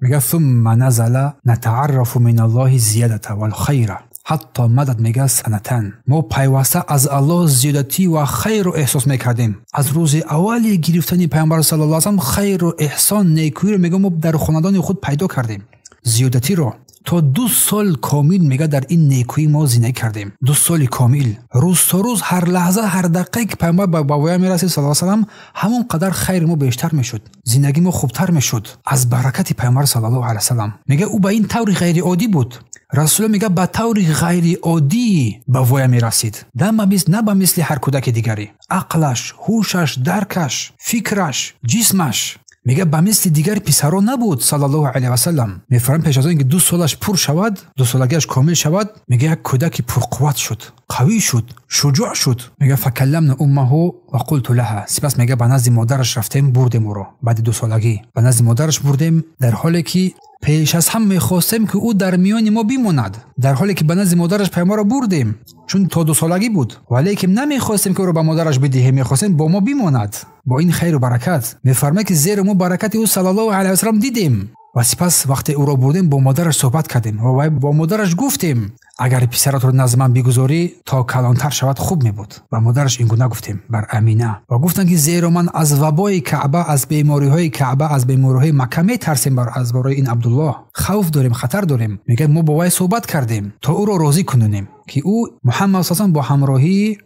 Speaker 1: Мега, сумма назала натааррафу мин Аллоҳи зиядата валхайра ҳатто мадад, мега, санатан. Мо пайваста аз Аллоҳ зиёдатӣ ва хайрро эҳсос мекардем. Аз рӯзи аввали гирифтани паёмбар саллаллоҳу алайҳи васаллам хайру эҳсон, некӯиро, мега, мо дар хонадони худ пайдо кардем, зиёдатиро. То 2 сол комил, мега, дар ин некӯӣ мо зиндагӣ кардем. 2 соли комил, рӯз то рӯз, ҳар лаҳза, ҳар дақиқае ки паёмбар ба воя мерасид саллаллоҳу алайҳи васаллам, ҳамон қадар хайри мо бештар мешуд, зиндагии мо хубтар мешуд аз баракати паёмбар саллаллоҳу алайҳи васаллам. Мега, ӯ ба ин таври ғайриоддӣ буд. Расулуллоҳ, мега, ба таври ғайриоддӣ ба воя мерасид, на ба мисли ҳар кӯдаки дигаре. Ақлаш, ҳушаш, даркаш, фикраш, ҷисмаш, мега, ба мисли дигар писарон набуд саллаллоҳу алайҳи васаллам. Мефармояд, пеш аз он ки 2 солаш пур шавад, 2 солагиаш комил шавад, мега, як кӯдаки пурқувват шуд, қавӣ шуд, шуҷоъ шуд. Мега, факалламна уммаҳу ва қулту лаҳа. Сипас, мега, ба назди модараш рафтем, бурдем ӯро. Баъди 2 солагӣ ба назди модараш бурдем, дар ҳоле ки пеш аз ҳам мехостем, ки ӯ дар миёни мо бимонад. Дар ҳоле ки ба назди модараш паёмбарро бурдем, чун то 2 солагӣ буд, валекин намехостем, ки ӯро ба модараш бидиҳем, мехостем бо мо бимонад, бо ин хайру баракат. Мефармояд, ки зеро мо баракати ӯ саллаллоҳу алайҳи васаллам дидем. Ва сипас вақте ӯро бурдем, бо модараш суҳбат кардем ва бо модараш гуфтем: агар писаратро назди ман бигузорӣ то калонтар шавад, хуб мебуд. Ба модараш ин гуна гуфтем, бар Амина. Ва гуфтанд, ки зеро ман аз вабои Каъба, аз бемориҳои Каъба, аз бемориҳои Макка метарсем, аз барои ин Абдуллоҳ хавф дорем, хатар дорем. Мегӯяд, мо бо вай суҳбат кардем то ӯро розӣ кунонем, ки ӯ Муҳаммад саллаллоҳу алайҳи васаллам бо ҳамроҳии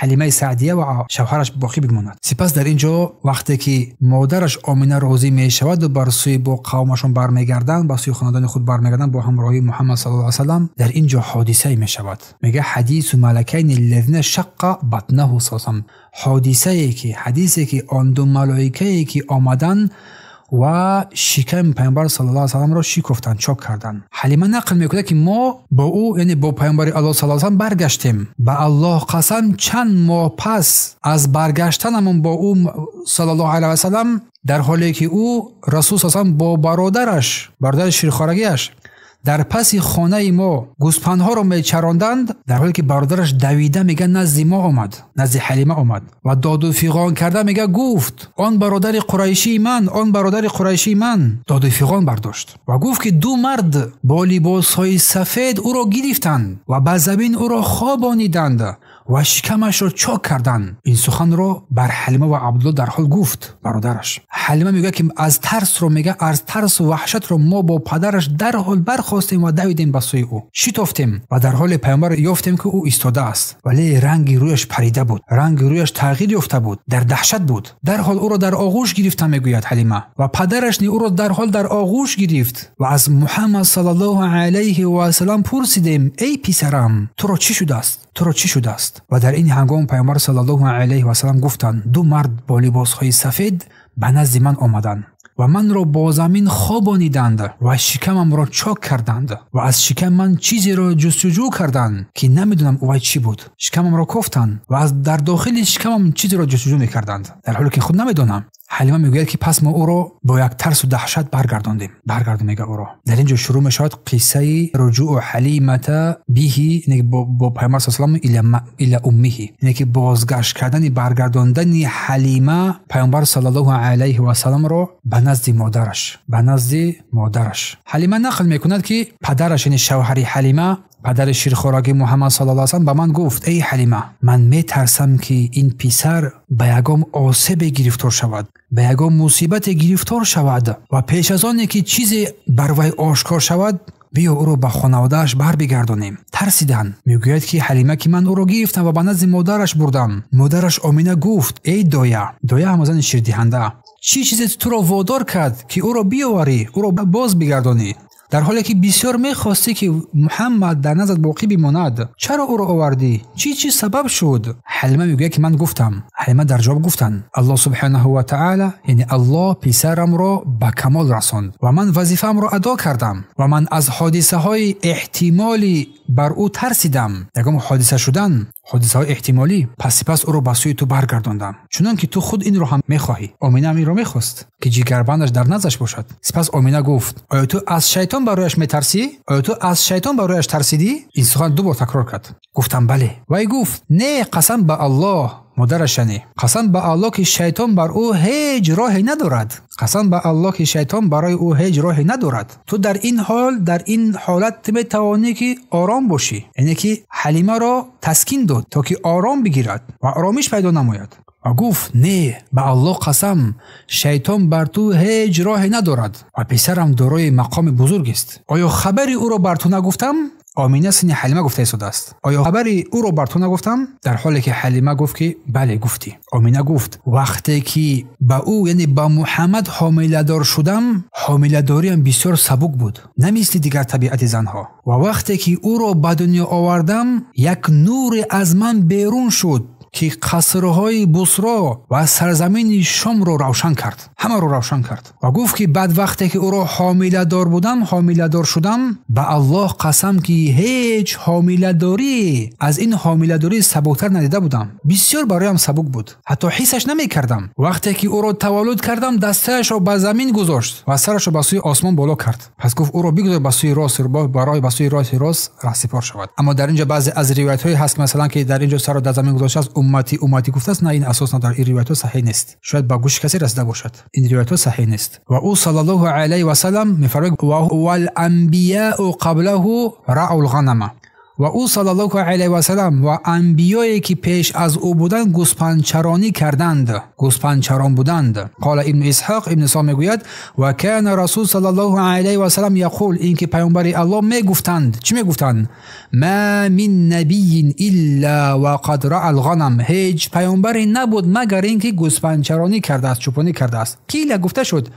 Speaker 1: Ҳалимаи Саъдия ва шавҳараш боқӣ бимонад. Сипас дар ин ҷо вақте ки модараш Омина розӣ мешаваду бар сӯи бо қавмашон бармегарданд, ба сӯи хонадони худ бармегарданд бо ҳамроҳии Муҳаммад саллаллоҳу алайҳи васаллам, дар ин ҷо ҳодисае мешавад. Мега, ҳадису малакайни аллазина шаққа батнаҳу саллаллоҳу, ҳодисае ки, ҳадисе ки он ду малоикае ки омаданд ва шиками паёмбар саллаллоҳу алайҳи васалламро шикофтанд, чок карданд. Ҳалима нақл мекунад, ки мо бо ӯ, яъне бо паёмбари Аллоҳ саллаллоҳу алайҳи васаллам баргаштем. Ба Аллоҳ қасам, чанд моҳ пас аз баргаштанамон бо ӯ саллаллоҳу алайҳи васаллам, дар ҳоле ки ӯ расул саллаллоҳу алайҳи васаллам бо бародараш, бародари ширхорагиаш дар паси хонаи мо гӯспандҳоро мечаронданд, дар ҳоле ки бародараш давида мега назди мо омад, назди Ҳалима омад ва доду фиғон карда мега гуфт: он бародари қурайшии ман, он бародари қурайшии ман. Доду фиғон бардошт ва гуфт ки ду мард бо либосҳои сафед ӯро гирифтанд ва ба замин ӯро хобониданд ва шикамашро чок карданд. Ин суханро бар Ҳалима ва Абдулло дарҳол гуфт бародараш. Ҳалима мегӯяд ки аз тарсро мега аз тарсу ваҳшатро мо бо падараш дарҳол бархостем ва давидем ба сӯи ӯ, шитофтем ва дар ҳоле паёмбар ёфтем ки ӯ истодааст, вале ранги рӯяш парида буд, ранги рӯяш тағйир ёфта буд, дар даҳшат буд. Дарҳол ӯро дар оғӯш гирифта, мегӯяд Ҳалима, ва падараш ни ӯро дарҳол дар оғӯш гирифт ва аз Муҳаммад саллаллоҳу алайҳи васаллам пурсидем: эй писарам, туро чӣ шудааст? Туро чӣ шудааст? Ва дар ин ҳангом паёмбар саллаллоҳу алайҳи васаллам гуфтанд: ду мард бо либосҳои сафед ба назди ман омаданд ва манро бо замин хобониданд ва шикамамро чок карданд ва аз шикам ман чизеро ҷустуҷӯ карданд ки намедонам ӯ вай чӣ буд. Шикамамро кофтанд ва аз дар дохили шикамам чизеро ҷустуҷӯ мекарданд, дар ҳоле ки худ намедонам. Ҳалима мегӯяд ки пас мо ӯро бо як тарсу даҳшат баргардондем. Баргардон мега ӯро. Дар ин ҷо шурӯъ мешавад қиссаи руҷӯу Ҳалимата биҳи, яъне бо паёмбар саллаллоҳу алайҳи васаллам ила уммиҳи, яъне ки бозгашт кардани, баргардондани Ҳалима паёмбар саллаллоҳу алайҳи васалламро ба назди модараш, ба назди модараш. Ҳалима нақл мекунад ки падараш, яъне шавҳари Ҳалима, падари ширхӯрагии Муҳаммад саллаллоҳу алайҳи васаллам ба ман гуфт: эй Ҳалима, ман метарсам ки ин писар ба ягон осебе гирифтор шавад, ба ягон мусибате гирифтор шавад ва пеш аз оне ки чизе бар вай ошкор шавад, биё ӯро ба хонаводааш барбигардонем. Тарсидан. Мегӯяд ки Ҳалима ки ман ӯро гирифтам ва ба назди модараш бурдам. Модараш Омина гуфт: эй доя, доя ҳам зани ширдиҳанда, чӣ чизе туро водор кард ки ӯро биёварӣ, ӯро боз бигардонӣ? Дар ҳоле ки бисёр мехостӣ ки Муҳаммад дар наздат боқӣ бимонад, чаро ӯро овардӣ? Чӣ чиз сабаб шуд? Ҳалима мегӯяд ки ман гуфтам. Ҳалима дар ҷавоб гуфтанд: Аллоҳ субҳанаҳу ва таъала, яъне Аллоҳ писарамро ба камол расонд ва ман вазифаамро адо кардам ва ман аз ҳодисаҳои эҳтимолӣ бар ӯ тарсидам, ягон ҳодиса шудан, ҳодисаҳои эҳтимолӣ, пас сипас ӯро ба сӯи ту баргардондам, чунон ки ту худ инро ҳам мехоҳӣ. Омина ҳам инро мехост ки ҷигарбандаш дар наздаш бошад. Сипас Омина гуфт: оё ту аз шайтон барояш метарсӣ? Оё ту аз шайтон барояш тарсидӣ? Ин сухан ду бор такрор кард. Гуфтам бале. Вай гуфт: не, қасам ба Аллоҳ, модараш яъне, қасам ба Аллоҳ ки шайтон бар ӯ ҳеҷ роҳе надорад. Қасам ба Аллоҳ ки шайтон барои ӯ ҳеҷ роҳе надорад. Ту дар ин ҳол, дар ин ҳолат ту метавонӣ ки ором бошӣ. Яъне ки Ҳалимаро таскин дод то ки ором бигирад ва оромиш пайдо намояд. Ва гуфт: не, ба Аллоҳ қасам, шайтон бар ту ҳеҷ роҳе надорад ва писарам дорои мақоми бузургест. Оё хабари ӯро бар ту нагуфтам? Омина сини Ҳалима гуфта истодааст. Оё хабари ӯро бар ту нагуфтам? Дар ҳоле ки Ҳалима гуфт ки бале, гуфтӣ. Омина гуфт: вақте ки ба ӯ, яъне ба Муҳаммад ҳомиладор шудам, ҳомиладориам бисёр сабук буд, на мисли дигар табиати занҳо. Ва вақте ки ӯро ба дунё овардам, як нуре аз ман берун шуд ки қасрҳои Бусро ва сарзамини Шомро равшан кард, ҳамаро равшан кард. Ва гуфт ки баъд вақте ки ӯро ҳомиладор будам, ҳомиладор шудам, ба Аллоҳ қасам ки ҳеҷ ҳомиладорӣ аз ин ҳомиладорӣ сабуктар надида будам. Бисёр бароям сабук буд, ҳатто ҳиссаш намекардам. Вақте ки ӯро таваллуд кардам, дастаашро ба замин гузошт ва сарашро ба сӯи осмон боло кард. Пас гуфт ӯро бигузор ба сӯи рост, барои ба сӯи рости рост раҳсипор шавад. Аммо дар инҷо баъзе аз ривоятҳое ҳаст, масалан ки дар инҷо сарро дар замин гузоштааст, уммати уммати гуфтааст, на, ин асос надорад, ин ривоятҳо саҳеҳ нест. Шояд ба гӯши касе расида бошад, ин ривоятҳо саҳеҳ нест. Ва ӯ саллаллоҳу алайҳи васаллам мефармояд: вал анбияу қаблаҳу раъул ғанама. Ва ӯ саллаллоҳу алайҳи васаллам ва анбиёе ки пеш аз ӯ буданд гӯспандчаронӣ карданд, гӯспандчарон буданд. Қола Ибну Исҳоқ, Ибну Исҳоқ мегӯяд: ва кана расул саллаллоҳу алайҳи васаллам яқул, ин ки паёмбари Аллоҳ мегуфтанд. Чӣ мегуфтанд? Ма мин набийин илла ва қад раъал ғанам. Ҳеҷ паёмбаре набуд магар ин ки гӯспандчаронӣ кардааст, чӯпонӣ кардааст. Қила, гуфта шуд: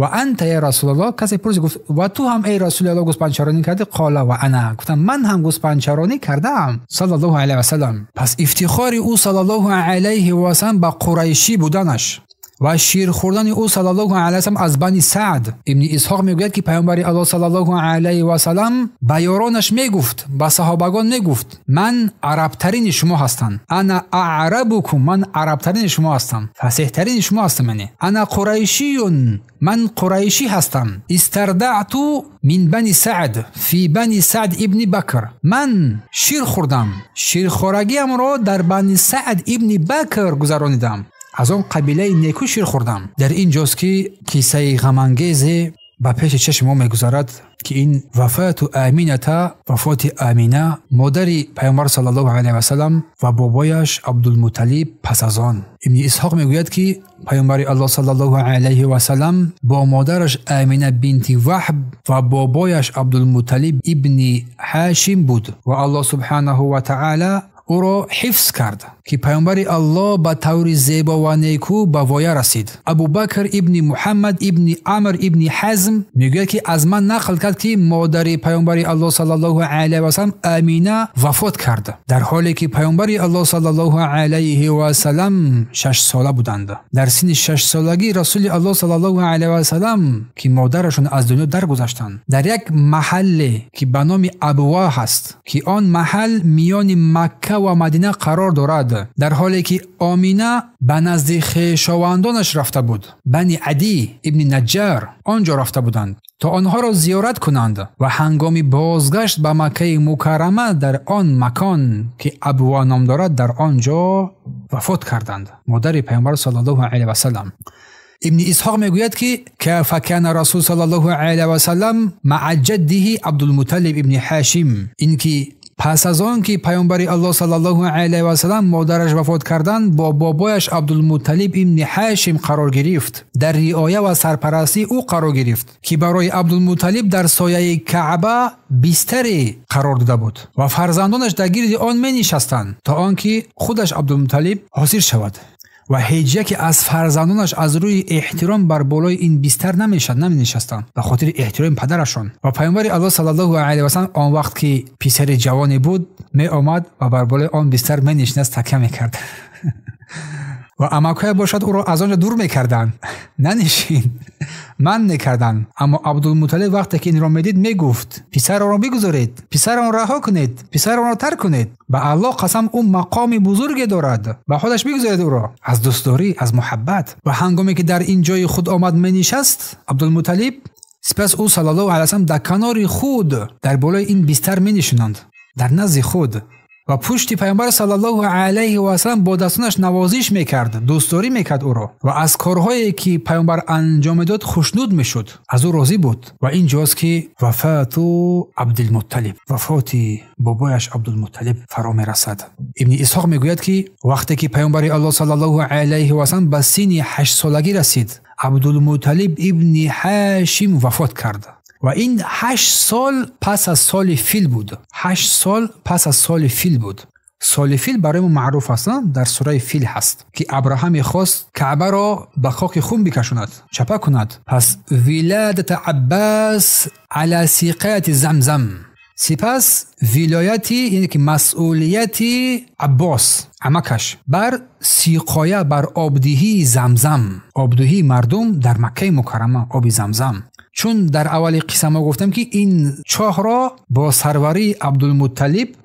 Speaker 1: ва анта я Расулаллоҳ? Касе пурсид, гуфт: ва ту ҳам эй Расулаллоҳ гӯспандчаронӣ кардӣ? Қола ва ана, гуфтам ман ҳам гӯспандчаронӣ кардаам, саллаллоҳу алайҳи васаллам. Пас ифтихори ӯ саллаллоҳу алайҳи васаллам ба қурайшӣ буданаш ва шир хӯрдани ӯ саллаллоҳу алайҳи васаллам аз Бани Саъд. Ибни Исҳоқ мегӯяд, ки паёмбари Аллоҳ саллаллоҳу алайҳи васаллам ба ёронаш мегуфт, ба саҳобагон мегуфт: ман арабтарини шумо ҳастам. Ана аърабукум, ман арабтарини шумо ҳастам, фасеҳтарини шумо ҳастам. Яъне ана қурайшиюн, ман қурайшӣ ҳастам. Истардаъту мин Бани Саъд фи Бани Саъд ибни Бакр. Ман шир хӯрдам, ширхӯрагиамро дар Бани Саъд ибни Бакр гузаронидам, аз он қабилаи неку шир хӯрдам. Дар ин ҷост, ки қиссаи ғамангезе ба пеши чашми мо мегузарад, ки ин вафату Амината, вафоти Амина, модари паёмбар саллаллоҳу алайҳи васаллам ва бобояш Абдулмуталиб пас аз он. Ибни Исҳоқ мегӯяд, ки паёмбари Аллоҳ саллаллоҳу алайҳи васаллам бо модараш Амина бинти Ваҳб ва бобояш Абдулмуталиб ибни Ҳашим буд ва Аллоҳ субҳанаҳу ва таъала ӯро ҳифз кард, ки паёмбари Аллоҳ ба таври зебо ва неку ба воя расид. Абубакр ибни Муҳаммад ибни Амр ибни Ҳазм мегӯяд, ки аз ман нақл кард, ки модари паёмбари Аллоҳ саллаллоҳу алайҳи васаллам Амина вафот кард, дар ҳоле ки паёмбари Аллоҳ саллаллоҳу алайҳи васаллам 6 сола буданд. Дар синни 6-солагӣ расули Аллоҳ саллаллоҳу алайҳи васаллам, ки модарашон аз дунё даргузаштанд, дар як маҳалле, ки ба номи Абва ҳаст, ки он маҳал миёни Макка ва Мадина қарор дорад, дар ҳоле ки Омина ба назди хешовандонаш рафта буд, Бани Адӣ ибни Наҷҷар, он ҷо рафта буданд, то онҳоро зиёрат кунанд, ва ҳангоми бозгашт ба Маккаи Мукаррама дар он макон, ки Абва ном дорад, дар он ҷо вафот карданд модари паёмбар саллаллоҳу алайҳи васаллам. Ибни Исҳоқ мегӯяд, ки факана расул саллаллоҳу алайҳи васаллам маа ҷаддиҳи Абдулмуталиб ибни Ҳашим. Ин ки пас аз он ки паёмбари Аллоҳ саллаллоҳу алайҳи васаллам модараш вафот карданд, бо бобояш Абдулмуталиб ибни Ҳашим қарор гирифт, дар риоя ва сарпарастии ӯ қарор гирифт, ки барои Абдулмуталиб дар сояи Каъба бистаре қарор дода буд ва фарзандонаш дар гирди он менишастанд, то он ки худаш Абдулмуталиб ҳозир шавад, ва ҳеҷ яке аз фарзандонаш аз рӯи эҳтиром бар болои ин бистар наменишастанд, ба хотири эҳтироми падарашон. Ва паёмбари Аллоҳ саллаллоҳу алайҳи васаллам он вақт, ки писари ҷавоне буд, меомад ва бар болои он бистар менишинаст, такя мекард, ва амакҳое бошад, ӯро аз он ҷо дур мекарданд, нанишин, манъ мекарданд. Аммо Абдулмуталиб вақте ки инро медид, мегуфт: писаронро бигузоред, писаронро раҳо кунед, писаронро тарк кунед, ба Аллоҳ қасам, ӯ мақоми бузурге дорад, ба худаш бигузоред ӯро. Аз дӯстдорӣ, аз муҳаббат. Ва ҳангоме ки дар ин ҷои худ омад менишаст Абдулмуталиб, сипас ӯ саллаллоҳу алайҳи васаллам дар канори худ дар болои ин бистар менишинанд, дар назди худ, ва пушти паёмбар саллаллоҳу алайҳи васаллам бо дастонаш навозиш мекард, дӯстдорӣ мекард ӯро ва аз корҳое, ки паёмбар анҷом медод, хушнуд мешуд, аз ӯ розӣ буд. Ва ин ҷост, ки вафату Абдулмутталиб, вафоти бобояш Абдулмутталиб фаро мерасад. Ибни Исҳоқ мегӯяд, ки вақте ки паёмбари Аллоҳ саллаллоҳу алайҳи васаллам ба синни 8-солагӣ расид, Абдулмутталиб ибни Ҳашим вафот кард, ва ин 8 сол пас аз соли фил буд, 8 сол пас аз соли фил буд. Соли фил барои мо маъруф аст, дар сураи Фил ҳаст, ки Абраҳа мехост Каъбаро ба хоки хун бикашонад, чапа кунад. Пас виладата Аббас ала сиқаяти Замзам. Сипас вилояти, яъне ки масъулияти Аббос амакаш бар сиқоя, бар обдиҳии Замзам, обдиҳии мардум дар Маккаи Мукаррама оби Замзам. Чун дар аввали қисса мо гуфтем, ки ин чоҳро бо сарварии Абдулмутталиб,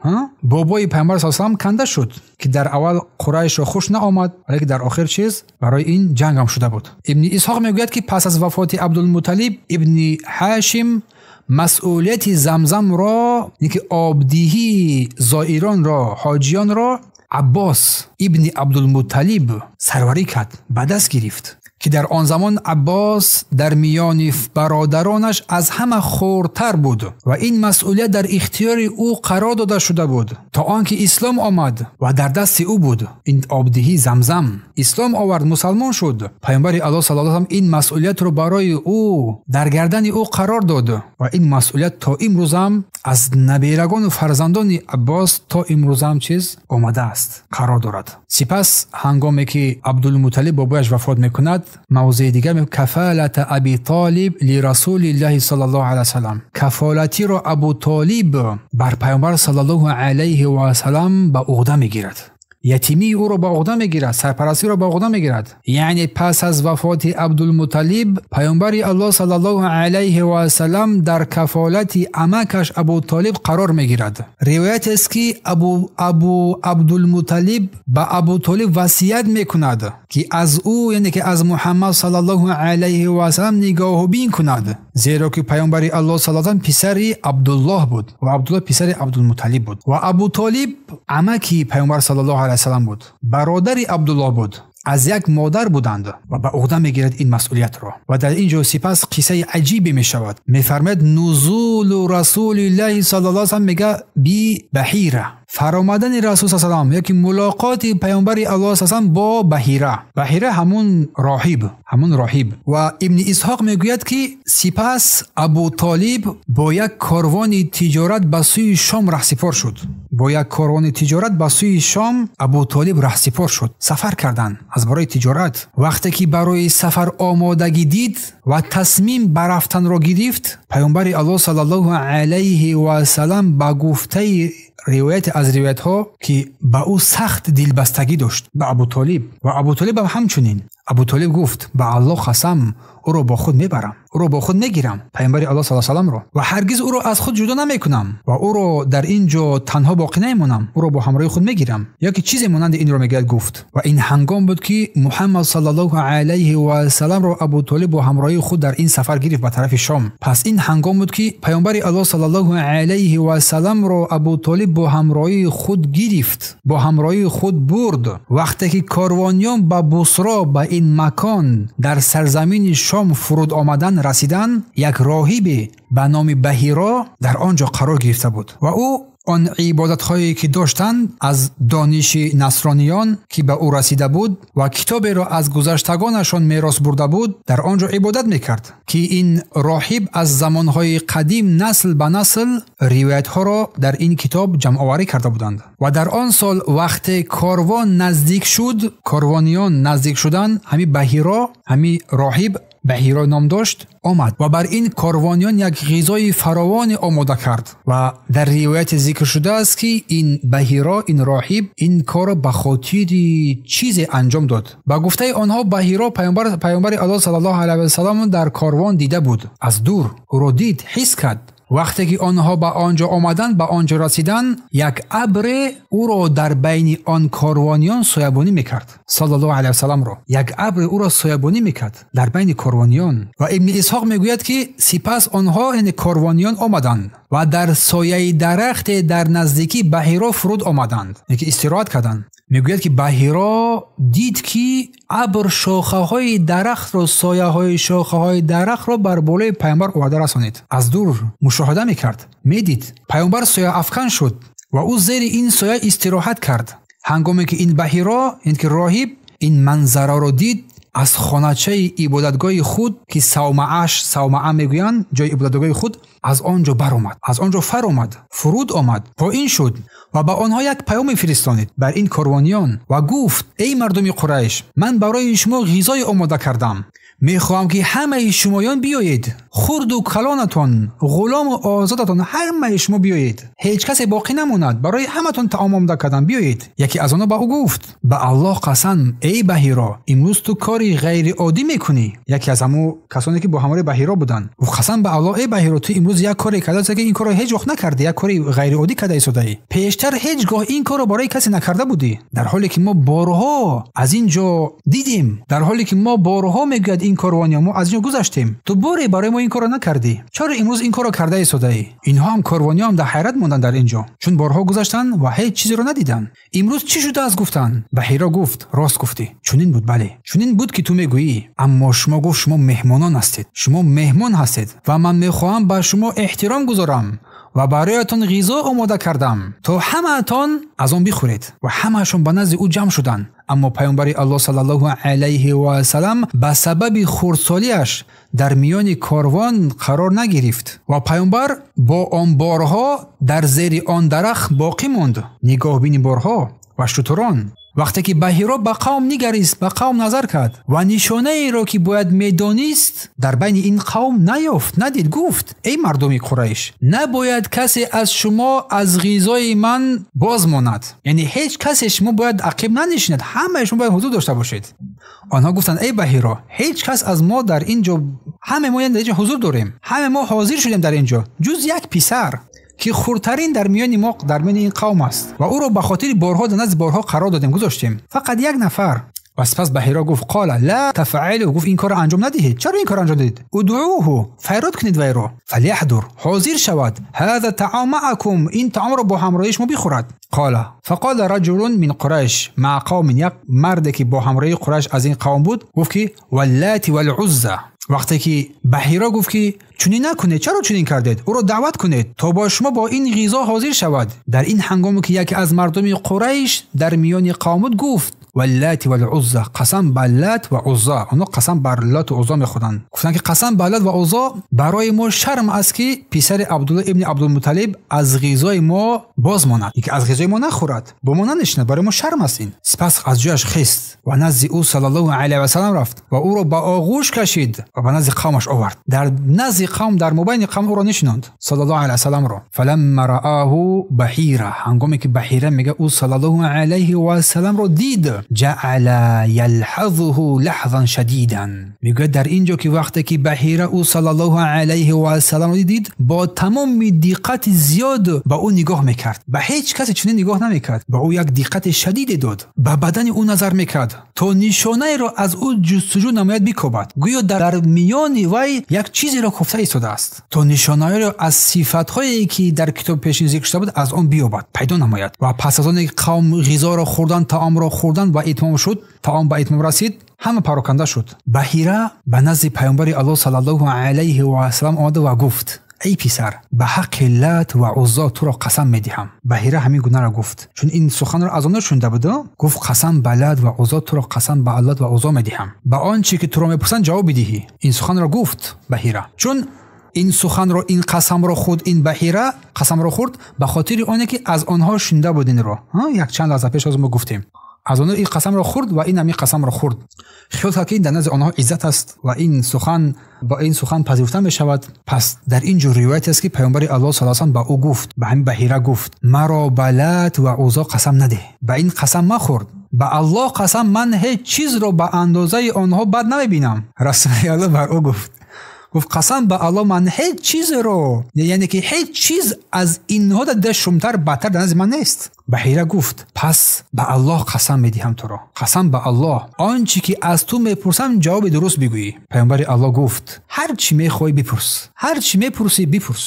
Speaker 1: бобои паёмбар с салам, канда шуд, ки дар аввал Қурайшро хуш наомад, вале ки дар охир чиз барои ин ҷангам шуда буд. Ибни Исҳоқ мегӯяд, ки пас аз вафоти Абдулмутталиб ибни Ҳашим масъулияти Замзамро, ки обдиҳии зоиронро, ҳоҷиёнро Аббос ибни Абдулмутталиб сарварӣ кард, ба даст гирифт, ки дар он замон Аббос дар миёни бародаронаш аз ҳама хурдтар буд ва ин масъулият дар ихтиёри ӯ қарор дода шуда буд, то он ки ислом омад ва дар дасти ӯ буд ин обдиҳии Замзам. Ислом овард, мусалмон шуд. Паёмбари Аллоҳ саллаллоҳу алайҳи васаллам ин масъулиятро барои ӯ, дар гардани ӯ қарор дод ва ин масъулият то имрӯзам аз наберагону фарзандони Аббос то имрӯзам чиз омадааст, қарор дорад. Сипас ҳангоме ки Абдулмуталиб бобояш вафот мекунад, мавзӯи дигар кафалата Аби Толиб лирасулиллаҳи саллаллоҳу алайҳи васаллам. Кафолатиро Абу Толиб бар паёмбар саллаллоҳу алайҳи васаллам ба уҳда мегирад. ятимии ӯро ба уҳда мегирад, сарпарастиро ба уҳда мегирад. Яъне пас аз вафоти Абдулмуталиб паёмбари Аллоҳ саллаллоҳу алайҳи васаллам дар кафолати амакаш Абутолиб қарор мегирад. Ривоят аст ки Абу Абдулмуталиб ба Абутолиб васият мекунад ки аз ӯ, яъне ки аз Муҳаммад саллаллоҳу алайҳи васаллам нигоҳубин кунад, зеро ки паёмбари Аллоҳ саллаллоҳу алайҳи васаллам писари Абдуллоҳ буд ва Абдуллоҳ писари Абдулмуталиб буд ва Абутолиб амаки паёмбар саллаллоҳу алайҳи васаллам буд, бародари Абдуллоҳ буд, аз як модар буданд ва ба уҳда мегирад ин масъулиятро. Ва дар ин ҷо сипас қиссаи аҷибе мешавад. Мефармояд нузулу расулиллаҳи саллаллоҳу алайҳи васаллам мега би Баҳира, фаромадани расул саллаллоҳу алайҳи васаллам ёки мулоқоти паёмбари Аллоҳ саллаллоҳу алайҳи васаллам бо Баҳира. Баҳира ҳамун роҳиб, ҳамун роҳиб. Ва Ибни Исҳоқ мегӯяд ки сипас Абутолиб бо як корвони тиҷорат ба сӯи Шом раҳсипор шуд. Бо як корвони тиҷорат ба сӯи Шом Абутолиб раҳсипор шуд. Сафар карданд аз барои тиҷорат. Вақте ки барои сафар омодагӣ дид ва тасмим ба рафтанро гирифт, паёмбари Аллоҳ саллаллоҳу алайҳи васаллам ба гуфтаи ривоят аз ривоятҳо ки ба ӯ сахт дилбастагӣ дошт, ба Абутолиб, ва Абутолиб ҳам ҳамчунин. Абутолиб гуфт ба Аллоҳ қасам, ӯро бо худ мебарам, ӯро бо худ мегирам, паёмбари Аллоҳ саллаллоҳу алайҳи васалламро, ва ҳаргиз ӯро аз худ ҷудо намекунам ва ӯро дар ин ҷо танҳо боқӣ намемонам, ӯро бо ҳамроҳи худ мегирам, ё ки чизе монанди инро мегӯяд гуфт. Ва ин ҳангом буд ки Муҳаммад саллаллоҳу алайҳи васалламро Абутолиб бо ҳамроҳи худ дар ин сафар гирифт ба тарафи Шом. Пас ин ҳангом буд ки паёмбари Аллоҳ саллаллоҳу алайҳи васалламро Абутолиб бо ҳамроҳи худ гирифт, бо ҳамроҳи худ бурд. Вақте ки корвониён ба Бусро, ба ин макон дар сарзамини Шом фуруд омадан расидан, як роҳибе ба номи Баҳиро дар он ҷо қарор гирифта буд ва ӯ он ибодатҳое ки доштанд аз дониши насрониён ки ба ӯ расида буд ва китоберо аз гузаштагонашон мерос бурда буд, дар он ҷо ибодат мекард, ки ин роҳиб аз замонҳои қадим насл ба насл ривоятҳоро дар ин китоб ҷамъоварӣ карда буданд. Ва дар он сол вақте корвон наздик шуд, корвониён наздик шуданд, ҳами Баҳиро, ҳами роҳиб Баҳиро ном дошт, омад ва бар ин корвониён як ғизои фаровоне омода кард. Ва дар ривояте зикр шудааст ки ин Баҳиро, ин роҳиб, ин корро ба хотири чизе анҷом дод. Ба гуфтаи онҳо Баҳиро паёмбари Аллоҳ саллаллоҳу алайҳи васаллам дар корвон дида буд, аз дур ӯро дид, ҳис кард. Вақте ки онҳо ба он ҷо омаданд, ба он ҷо расиданд, як абре ӯро дар байни он корвониён соябонӣ мекард. Саллаллоҳу алайҳи васалламро як абре ӯро соябонӣ мекард дар байни корвониён. Ва Ибни Исҳоқ мегӯяд ки сипас онҳо, яъне корвониён, омаданд ва дар сояи дарахте дар наздикӣ Баҳиро фуруд омаданд, яъне ки истироҳат карданд. Мегӯяд ки Баҳиро дид ки абр шохаҳои дарахтро, сояҳои шохаҳои дарахтро бар болои паёмбар оварда расонид. Аз дур мушоҳида мекард, медид. Паёмбар сояафкан шуд ва ӯ зери ин соя истироҳат кард. Ҳангоме ки ин Баҳиро, ин ки роҳиб, ин манзараро дид, аз хоначаи ибодатгоҳи худ ки савмааш, савмаа мегӯянд, ҷои ибодатгоҳи худ, аз он ҷо баромад, аз он ҷо фаромад, фуруд омад, поин шуд ва ба онҳо як паёме фиристонид бар ин корвониён ва гуфт: эй мардуми Қурайш, ман барои шумо ғизое омода кардам. Мехоҳам ки ҳамаи шумоён биёед, хурду калонатон, ғулому озодатон, ҳамаи шумо биёед, ҳеҷ касе боқӣ намонад, барои ҳаматон таом омода кардам, биёед. Яке аз онҳо ба ӯ гуфт: ба Аллоҳ қасам, эй Баҳиро, имрӯз ту кори ғайриоддӣ мекунӣ. Яке аз ҳамон касоне ки бо ҳамроҳи Баҳиро буданд гуфт: қасам ба Аллоҳ, эй Баҳиро, ту имрӯз як коре кардаӣ ки ин корро ҳеҷ вақт накардӣ, як кори ғайриоддӣ карда истодаӣ. Пештар ҳеҷ гоҳ ин корро барои касе накарда будӣ, дар ҳоле ки мо борҳо аз ин ҷо дидем, дар ҳоле ки мо борҳо, мегӯяд ин корвониён, мо аз ин ҷо гузаштем, ту боре барои мо ин корро накардӣ, чаро имрӯз ин корро карда истодаӣ? Инҳо ҳам корвониён дар ҳайрат монданд дар ин ҷо, чун борҳо гузаштанд ва ҳеҷ чизеро надиданд. Имрӯз чӣ шудааст? Гуфтанд. Баҳиро гуфт: рост гуфтӣ, чунин буд, бале, чунин буд ки ту мегӯӣ, аммо шумо, гуфт, шумо меҳмонон ҳастед, шумо меҳмон ҳастед ва ман мехоҳам ба шумо эҳтиром гузорам ва бароятон ғизо омода кардам то ҳамаатон аз он бихӯред. Ва ҳамаашон ба назди ӯ ҷамъ шуданд. Аммо паёмбари Аллоҳ саллаллоҳу алайҳи васаллам ба сабаби хурдсолиаш дар миёни корвон қарор нагирифт ва паёмбар бо он борҳо дар зери он дарахт боқӣ монд, нигоҳбини борҳо ва шутурон. Вақте ки Баҳиро ба қавм нигарист, ба қавм назар кард ва нишонаеро ки бояд медонист дар байни ин қавм наёфт, надид, гуфт: эй мардуми Қурайш, набояд касе аз шумо аз ғизои ман боз монад. Яъне ҳеҷ касе шумо бояд ақиб нанишинад, ҳамаи шумо бояд ҳузур дошта бошед. Онҳо гуфтанд: эй Баҳиро, ҳеҷ кас аз мо дар ин ҷо, ҳама мо дар ин ҷо ҳузур дорем, ҳама мо ҳозир шудем дар ин ҷо, ҷуз як писар ки хурдтарин дар миёни мо, дар миёни ин қавм аст ва ӯро ба хотири борҳо дар назди борҳо қарор додем, гузоштем, фақат як нафар. Ва сипас Баҳиро гуфт: қола ла тафъалу, гуфт ин корро анҷом надиҳед. Чаро ин корро анҷом додед? Удъуҳу, файрод кунед вайро, фалияҳдур, ҳозир шавад, ҳаза таом маъакум, ин таомро бо ҳамроҳии шумо бихӯрад. Қола фақола раҷулун мин қурайш маъа қавмин, як марде ки бо ҳамроҳии Қурайш аз ин қавм буд гуфт ки валлати валъузза. Вақте ки Баҳиро гуфт ки чунин накунед, чаро чунин кардед? Ӯро даъват кунед то бо шумо бо ин ғизо ҳозир шавад. Дар ин ҳангоме ки яке аз мардуми Қурайш дар миёни қавм буд гуфт: валлати валъузза, қасам ба Лат ва Узза. Онҳо қасам бар Лат ва Узза мехӯрданд. Гуфтанд ки қасам ба Лат ва Узза, барои мо шарм аст ки писари Абдуллоҳ ибни Абдулмуталиб аз ғизои мо боз монад, ки аз ғизои мо нахӯрад, бо мо нанишинад, барои мо шарм аст ин. Сипас аз ҷояш хест ва назди ӯ саллаллоҳу алайҳи васаллам рафт ва ӯро ба оғӯш кашид ва ба назди қавмаш овард. Дар назди қавм, дар мобайни қавм ӯро нишинонд саллаллоҳу алайҳи васалламро. Фаламма раъаҳу Баҳира, ҳангоме ки Баҳира мега ӯ саллаллоҳу алайҳи васалламро дид, ҷаъала ялҳазуҳу лаҳзан шадидан, мегӯяд дар ин ҷо ки вақте ки Баҳира ӯ саллаллоҳу алайҳи васалламро дид, бо тамоми диққати зиёд ба ӯ нигоҳ мекард. Ба ҳеҷ касе чунин нигоҳ намекард, ба ӯ як диққати шадиде дод, ба бадани ӯ назар мекард то нишонаеро аз ӯ ҷустуҷӯ намояд, бикобад. Гӯё дар миёни вай як чизеро кофта истодааст то нишонаеро аз сифатҳое ки дар китоби пешин зикр шуда буд аз он биёбад, пайдо намояд. Ва пас аз оне ки қавм ғизоро хӯрдан, таомро хӯрдан ва итмом шуд, таом ба итмом расид, ҳама пароканда шуд. Баҳира ба назди паёмбари Аллоҳ саллаллоҳу алайҳи васаллам омада ва гуфт: эй писар, ба ҳаққи Лат ва Уззо туро қасам медиҳам. Баҳира ҳамин гунаро гуфт, чун ин суханро аз онҳо шунида буд. Гуфт: қасам ба Лат ва Уззо, туро қасам ба Лат ва Уззо медиҳам, ба он чи ки туро мепурсанд ҷавоб бидиҳӣ. Ин суханро гуфт Баҳира, чун ин суханро, ин қасамро худ ин Баҳира қасамро хӯрд ба хотири оне ки аз онҳо шунида буд инро. Як чанд лаҳза пеш аз мо гуфтем, аз онҳо ин қасамро хӯрд ва ин ҳамин қасамро хӯрд. Хиёл кард ки ин дар назди онҳо иззат аст ва ин сухан ба ин сухан пазируфта мешавад. Пас дар ин ҷо ривояте аст ки паёмбари Аллоҳ саллаллоҳу алайҳи васаллам ба ӯ гуфт, ба ҳамин Баҳира гуфт: маро ба Лат ва Уззо қасам надеҳ, ба ин қасам махӯрд, ба Аллоҳ қасам, ман ҳеҷ чизро ба андозаи онҳо бад намебинам. Расули Аллоҳ бар ӯ гуфт: қасам ба Аллоҳ, ман ҳеҷ чизеро, яъне ки ҳеҷ чиз аз инҳо дар шумтар, бадтар дар назди ман нест. Баҳира гуфт: пас ба Аллоҳ қасам медиҳам туро, қасам ба Аллоҳ, он чи ки аз ту мепурсам ҷавоби дуруст бигӯӣ. Паёмбари Аллоҳ гуфт: ҳар чӣ мехоҳӣ бипурс, ҳар чӣ мепурсӣ бипурс.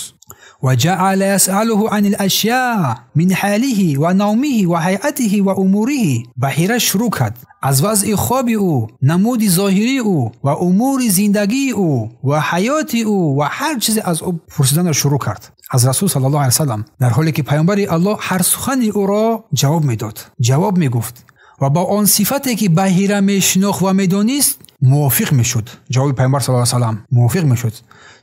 Speaker 1: وجعل يسأله عن الأشياء من حاله ونومه وهيئته وأموره. Баҳира шурӯъ кард аз вазъи хоби ӯ, намуди зоҳирии ӯ ва умури зиндагии ӯ ва ҳаёти ӯ ва ҳар чизе аз ӯ пурсиданро шурӯъ кард аз Расул саллаллоҳу алайҳи васаллам, дар ҳоле ки паёмбари Аллоҳ ҳар сухани ӯро ҷавоб медод, ҷавоб мегуфт ва ба он сифате ки Баҳира мешинохт ва медонист мувофиқ мешуд. Ҷавоби паёмбар саллаллоҳу алайҳи васаллам мувофиқ мешуд.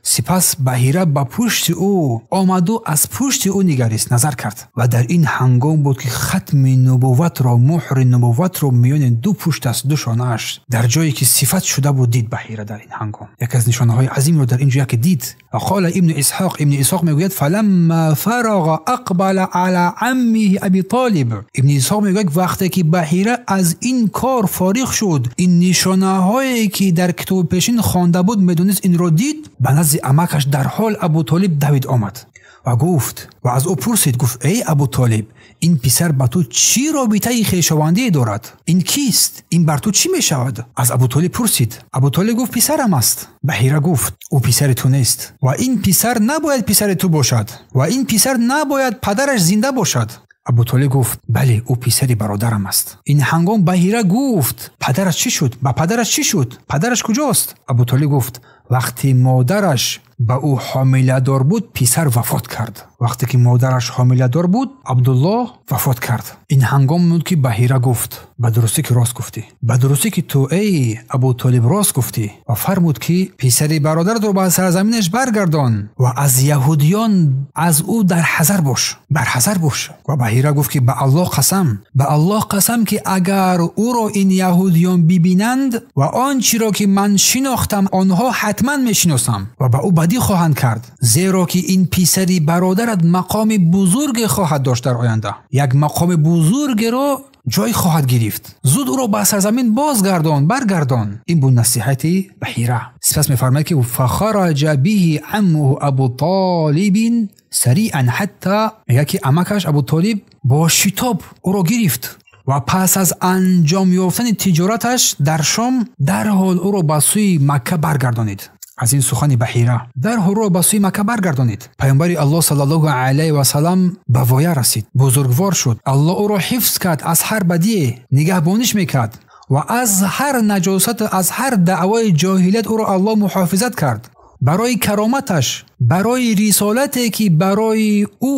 Speaker 1: Сипас Баҳира ба пушти ӯ омаду аз пушти ӯ нигарист, назар кард ва дар ин ҳангом буд ки хатми нубувватро, муҳри нубувватро миёни ду пушташ, ду шонааш, дар ҷое ки сифат шуда буд, дид Баҳира. Дар ин ҳангом яке аз нишонаҳои азимро дар ин ҷо яке дид. Ва қола Ибну Исҳоқ, Ибни Исҳоқ мегӯяд: фаламма фарага ақбала ала аммиҳи Аби Толиб. Ибни Исҳоқ мегӯяд, вақте ки Баҳира аз ин кор фориғ шуд, ин нишонаҳое ки дар китоби пешин хонда буд, медонист, инро дид, ба назди амакаш дар ҳол Абу Толиб давид омад ва гуфт ва аз ӯ пурсид, гуфт: эй Абу Толиб, ин писар ба ту чӣ робитаи хешовандие дорад? Ин кист? Ин бар ту чӣ мешавад? Аз Абу Толиб пурсид. Абу Толиб гуфт: писарам аст. Баҳира гуфт: ӯ писари ту нест ва ин писар набояд писари ту бошад ва ин писар набояд падараш зинда бошад. Абу Толиб гуфт: бале, ӯ писари бародарам аст. Ин ҳангом Баҳира гуфт: падараш чӣ шуд? Ба падараш чӣ шуд? Падараш куҷост? Абу Толиб гуфт: вақти модараш ба ӯ ҳомиладор буд, писар вафот кард. Вақте ки модараш ҳомиладор буд, Абдуллоҳ вафот кард. Ин ҳангом буд ки Баҳира гуфт: ба дурустӣ ки рост гуфтӣ, ба дурустӣ ки ту эй Абу Толиб рост гуфтӣ. Ва фармуд ки писари бародаратро ба сарзаминаш баргардон ва аз яҳудиён аз ӯ дар ҳазар бош, бар ҳазар бош. Ва Баҳира гуфт ки ба Аллоҳ қасам, ба Аллоҳ қасам ки агар ӯро ин яҳудиён бибинанд ва он чиро ки ман шинохтам, онҳо ҳатман мешиносам ва ба ӯ бадӣ хоҳанд кард, зеро ки ин писари бародарат мақоми бузурге хоҳад дошт дар оянда, як мақоми бузургеро ҷой хоҳад гирифт. Зуд ӯро ба сарзамин бозгардон, баргардон. Ин буд насиҳати Баҳира. Сипас мефармояд ки фахараҷа биҳи аммуҳу Абу Толибин сариан ҳатта, мегӯяд ки амакаш Абу Толиб бо шитоб ӯро гирифт ва пас аз анҷом ёфтани тиҷораташ дар Шом дарҳол ӯро ба сӯи Макка баргардонид. Аз ин сухани Баҳира дарҳол ӯро ба сӯи Макка баргардонид. Паёмбари Аллоҳ саллаллоҳу алайҳи васаллам ба воя расид, бузургвор шуд. Аллоҳ ӯро ҳифз кард аз ҳар бадие, нигаҳбониш мекард ва аз ҳар наҷосат, аз ҳар даъвои ҷоҳилият ӯро Аллоҳ муҳофизат кард. Барои кароматаш, барои рисолате ки барои ӯ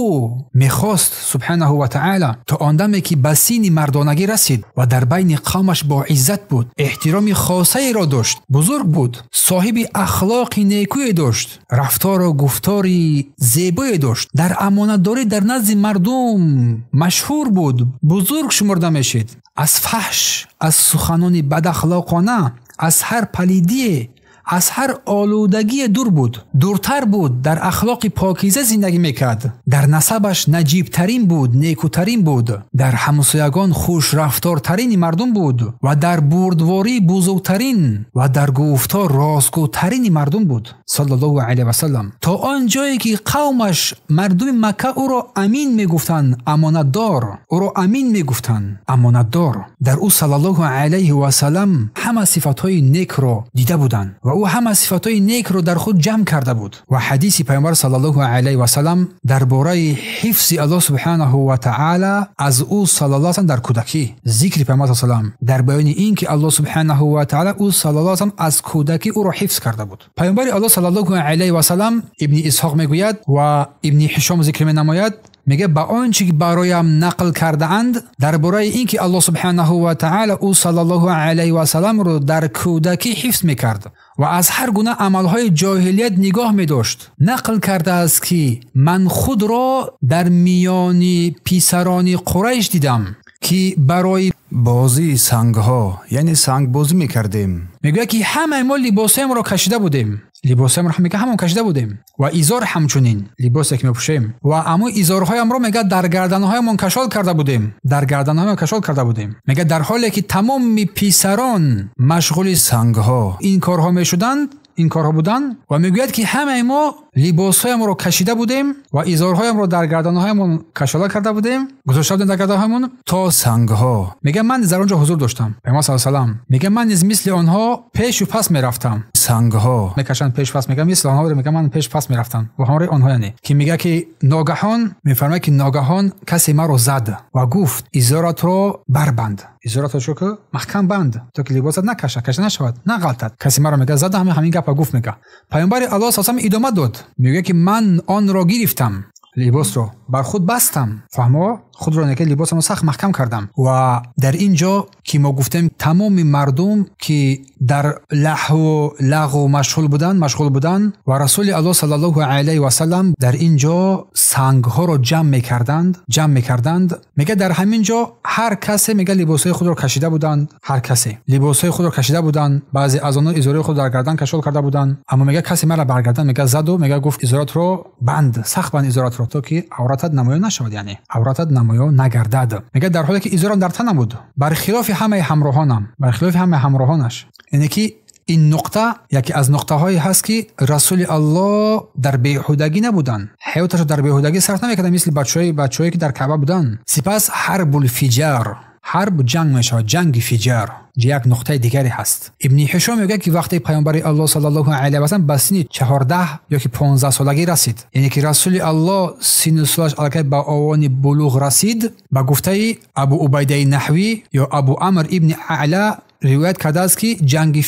Speaker 1: мехост субҳанаҳу ва таъала, то он даме ки ба синни мардонагӣ расид ва дар байни қавмаш бо иззат буд, эҳтироми хосаеро дошт, бузург буд, соҳиби ахлоқи некӯе дошт, рафтору гуфтори зебое дошт, дар амонатдорӣ дар назди мардум машҳур буд, бузург шумурда мешид. Аз фаҳш, аз суханони бадахлоқона, аз ҳар палидие, аз ҳар олудагие дур буд, дуртар буд, дар ахлоқи покиза зиндагӣ мекард, дар насабаш наҷибтарин буд, некӯтарин буд, дар ҳамсоягон хушрафтортарини мардум буд ва дар бурдворӣ бузургтарин ва дар гуфтор ростгӯтарини мардум буд саллаллоҳу алайҳи васаллам. То он ҷое ки қавмаш мардуми Макка ӯро амин мегуфтанд, амонатдор, ӯро амин мегуфтанд, амонатдор. Дар ӯ саллаллоҳу алайҳи васаллам ҳама сифатҳои некро дида буданд ва ӯ ҳама сифатҳои некро дар худ ҷамъ карда буд. Ва ҳадиси паёмбар саллаллоҳу алайҳи васаллам дар бораи ҳифзи Аллоҳ субҳанаҳу ва таъала аз ӯ саллаллоҳу алайҳи васаллам дар кӯдакӣ, зикри паёмбар саллаллоҳу алайҳи васаллам дар баёни ин ки Аллоҳ субҳанаҳу ва таъала ӯ саллаллоҳу алайҳи васаллам аз кӯдакӣ ӯро ҳифз карда буд. Паёмбари Аллоҳ саллаллоҳу алайҳи васаллам Ибни Исҳоқ мегӯяд ва Ибни Ҳишом зикр менамояд, мегӯяд ба он чи ки бароям нақл кардаанд дар бораи ин ки Аллоҳ субҳанаҳу ва таъала ӯ саллаллоҳу алайҳи васалламро дар кӯдакӣ ҳифз мекард ва аз ҳар гуна амалҳои ҷоҳилият нигоҳ медошт, нақл кардааст ки ман худро дар миёни писарони Қурайш дидам ки барои
Speaker 2: бозии сангҳо, яъне сангбозӣ мекардем.
Speaker 1: Мегӯяд ки ҳамаи мо либосҳоямро кашида будем, либосҳоямро мегӯяд ҳамон кашида будем ва изор ҳамчунин либосе ки мепӯшем ва аммо изорҳоямро мегӯяд дар гарданҳоямон кашол карда будем, дар гарданҳоямон кашол карда будем. Мегӯяд дар ҳоле ки тамоми писарон машғули
Speaker 2: сангҳо
Speaker 1: ин корҳо мешуданд, ин корҳо буданд, ва мегӯяд ки ҳамаи мо либосҳоямро кашида будем ва изорҳоямро дар гарданҳоямон кашола карда будем, гузошта будем дар гарданҳоямон то
Speaker 2: сангҳо.
Speaker 1: Мегӯяд ман низ дар он ҷо ҳузур доштам. Паёмбар саллаллоҳу алайҳи васаллам мегӯяд ман низ мисли онҳо пешу пас мерафтам.
Speaker 2: Сангҳо
Speaker 1: мекашанд пеш пас, мегӯяд мисли онҳо, мегӯяд ман пеш пас мерафтам ва ҳамроҳи онҳо, яъне ки мегӯяд ки ногаҳон, мефармояд ки ногаҳон касе маро зад ва гуфт изоратро барбанд, изоратро чӣ кун? Маҳкам банд то ки либосат накаша, кашида нашавад, нағалтад. Касе маро мегӯяд зада, ҳамин гапа гуфт. Мегӯяд паёмбари Аллоҳ саллаллоҳу алайҳи васаллам идома дод, мегӯяд ки ман онро гирифтам, либосро бар худ бастам, фаҳмо, худро неки либосамро сахт маҳкам кардам. Ва дар ин ҷо ки мо гуфтем тамоми мардум ки дар лаҳву лағву машғул буданд ва Расули Аллоҳ саллаллоҳу алайҳи васаллам дар ин ҷо сангҳоро ҷамъ мекарданд. Мегӯяд дар ҳамин ҷо ҳар касе мегӯяд либосҳои худро кашида буданд, ҳар касе либосҳои худро кашида буданд, баъзе аз онҳо изораи худро дар гардан кашол карда буданд, аммо мегӯяд касе маро бар гардан мегӯяд заду мегӯяд гуфт изоратро банд, сахт банд изоратро то ки авратат намоён нашавад, яъне авратат намоён нагардад. Мегӯяд дар ҳоле ки изорам дар танам буд, бар хилофи ҳамаи ҳамроҳонам, бар хилофи ҳамаи ҳамроҳонаш. Яъне ки ин нуқта яке аз нуқтаҳое ҳаст ки Расули Аллоҳ дар беҳудагӣ набуданд, ҳаёташро дар беҳудагӣ сарф намекарданд, мисли бачаҳое ки дар Каъба буданд. Сипас ҳарбул фиҷар, ҳарб ҷанг мешавад, ҷанги фиҷар як нуқтаи дигаре ҳаст. Ибни Ҳишом мегӯяд ки вақте паёмбари Аллоҳ саллаллоҳу алайҳи васаллам ба синни 14 ё ки 15 солагӣ расид, яъне ки Расули Аллоҳ синну солаш аллакай ба овони булуғ расид, ба гуфтаи Абу Убайдаи Наҳвӣ ё Абу Амр ибни Аъла ривоят кардааст ки ҷанги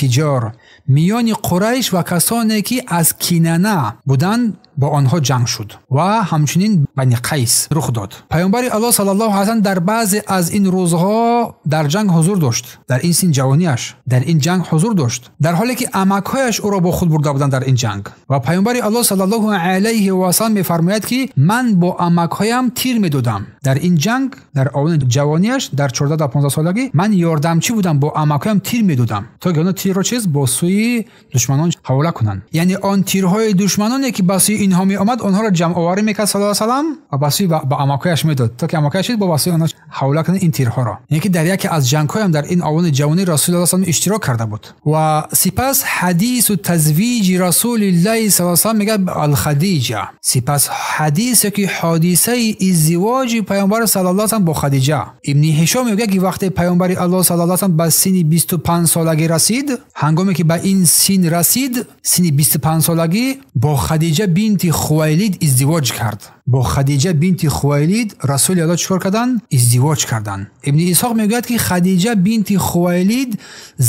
Speaker 1: фиҷор миёни Қурайш ва касоне ки аз Кинана буданд бо онҳо ҷанг шуд ва ҳамчунин Бани Қайс рух дод. Паёмбари Аллоҳ саллаллоҳу алайҳи васаллам дар баъзе аз ин рӯзҳо дар ҷанг ҳузур дошт. Дар ин син ҷавониаш дар ин ҷанг ҳузур дошт, дар ҳоле ки амакҳояш ӯро бо худ бурда буданд дар ин ҷанг. Ва паёмбари Аллоҳ саллаллоҳу алайҳи васаллам мефармояд ки ман бо амакҳоям тир медодам. Дар ин ҷанг дар овони ҷавониаш дар 14 та 15 солагӣ ман ёрдамчӣ будам, бо амакҳоям тир медодам то ки онҳо тирро чиз бо сӯи душманон ҳавола кунанд. Яъне он тирҳои душманоне ки ба сӯи инҳо меомад онҳоро ҷамъоварӣ мекард саллаллоҳу алайҳи васаллам ва ба сӯи ба амакҳояш медод то ки амакҳояш бо ба сӯи онҳо ҳавола кунанд ин тирҳоро. Яъне ки дар яке аз ҷангҳоям дар ин овони ҷавонӣ Расулуллоҳ саллаллоҳу алайҳи васаллам иштирок карда буд. Ва сипас ҳадису тазвиҷи Расулиллоҳи саллаллоҳу алайҳи васаллам мегӯяд Алхадиҷа. Сипас ҳадисе ки ҳодисаи издивоҷи паёмбар саллаллоҳу алайҳи васаллам бо Хадиҷа. Ибни Ҳишом мегӯяд ки вақте паёмбари Аллоҳ саллаллоҳу алайҳи васаллам ба синни 25 солагӣ расид, ҳангоме ки ба ин син расид, синни 25 солагӣ бо Хадиҷа бинти Хувайлид издивоҷ кард. Бо Хадиҷа бинти Хувайлид Расули Аллоҳ чикор карданд? Издивоҷ карданд. Ибни Исҳоқ мегӯяд ки Хадиҷа бинти Хувайлид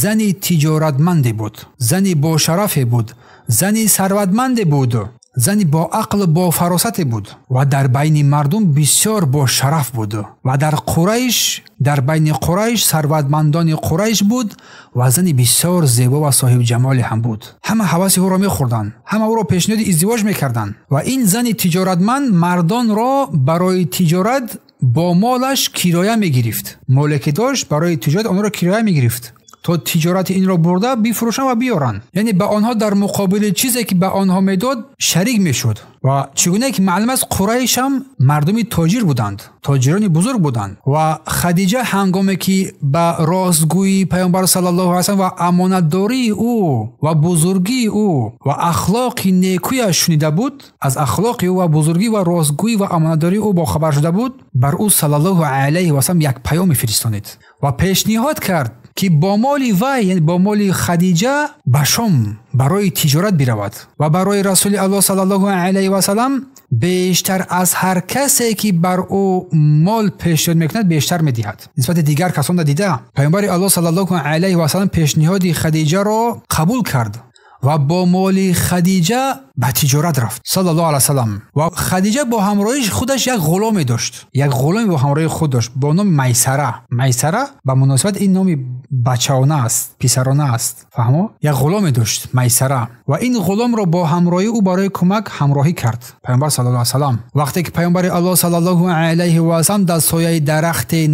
Speaker 1: зани тиҷоратманде буд, зани бошарафе буд, зани сарватманде буд, зани бо ақл бо фаросате буд ва дар байни мардум бисёр бошараф буд ва дар Қурайш, дар байни Қурайш сарватмандони Қурайш буд ва зани бисёр зебо ва соҳибҷамоле ҳам буд. Ҳама ҳаваси ӯро мехӯрданд, ҳама ӯро пешниҳоди издивоҷ мекарданд ва ин зани тиҷоратманд мардонро барои тиҷорат бо молаш кироя мегирифт. Моле ки дошт барои тиҷорат онро кироя мегирифт то тиҷорати инро бурда бифурӯшанд ва биёранд. Яъне ба онҳо дар муқобили чизе ки ба онҳо медод шарик мешуд. Ва чӣ гуна ки маълум аст, Қурайш ҳам мардуми тоҷир буданд, тоҷирони бузург буданд. Ва Хадиҷа ҳангоме ки ба ростгӯии паёмбар саллаллоҳу алайҳи васаллам ва амонатдории ӯ ва бузургии ӯ ва ахлоқи некӯяш шунида буд, аз ахлоқи ӯ ва бузургӣ ва ростгӯӣ ва амонатдории ӯ бохабар шуда буд, бар ӯ саллаллоҳу алайҳи васаллам як паём мефиристонид ва пешниҳод кард ки бо моли вай, яъне бо моли Хадиҷа ба Шом барои тиҷорат биравад ва барои Расули Аллоҳ саллаллоҳу алайҳи васаллам бештар аз ҳар касе ки бар ӯ мол пешниҳод мекунад бештар медиҳад. Нисбати дигар касон дида паёмбари Аллоҳ саллаллоҳу алайҳи васаллам пешниҳоди Хадиҷаро қабул кард ва бо моли Хадиҷа ба тиҷорат рафт саллаллоҳу алайҳи васаллам. Ва Хадиҷа бо ҳамроҳии худаш як ғуломе дошт, як ғуломе бо ҳамроҳии худ дошт бо номи Майсара. Майсара ба муносибат ин номи бачаона аст, писарона аст, фаҳмо? Як ғуломе дошт Майсара ва ин ғуломро бо ҳамроҳии ӯ барои кӯмак ҳамроҳӣ кард паёмбар саллаллоҳу алайҳи васаллам. Вақте ки паёмбари Аллоҳ саллаллоҳу алайҳи васаллам дар сояи дарахти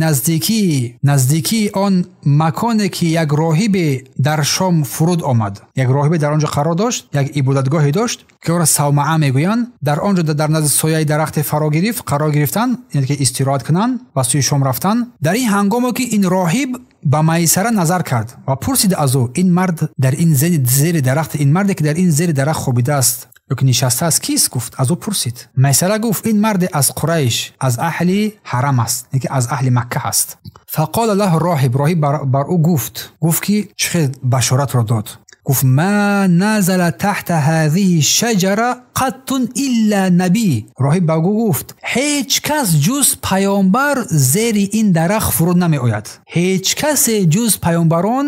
Speaker 1: наздикии он маконе ки як роҳибе дар Шом фуруд омад, як роҳибе дар он ҷо қарор дошт, як ибодатгоҳе дошт ки ӯро Савмаа мегӯянд, дар он ҷо дар назди сояи дарахте қарор гирифтанд, яъне ки истироҳат кунанд, ба сӯи Шом рафтанд. Дар ин ҳангоме ки ин роҳиб ба Майсара назар кард ва пурсид аз ӯ: ин мард дар ин зери дарахт, ин марде ки дар ин зери дарахт хобидааст ё ки нишастааст кист? Гуфт, аз ӯ пурсид. Майсара гуфт: ин марде аз Қурайш, аз аҳли ҳарам аст, яъне ки аз аҳли Макка аст. Фақола лаҳу роҳиб, роҳиб бар ӯ гуфт ки чӣ хел башоратро дод. Гуфт: ма назала таҳта ҳазиҳи шаҷара қаттун илла набӣ. Роҳиб ба ӯ гуфт: ҳеҷ кас ҷуз паёмбар зери ин дарахт фуруд намеояд. Ҳеҷ касе ҷуз паёмбарон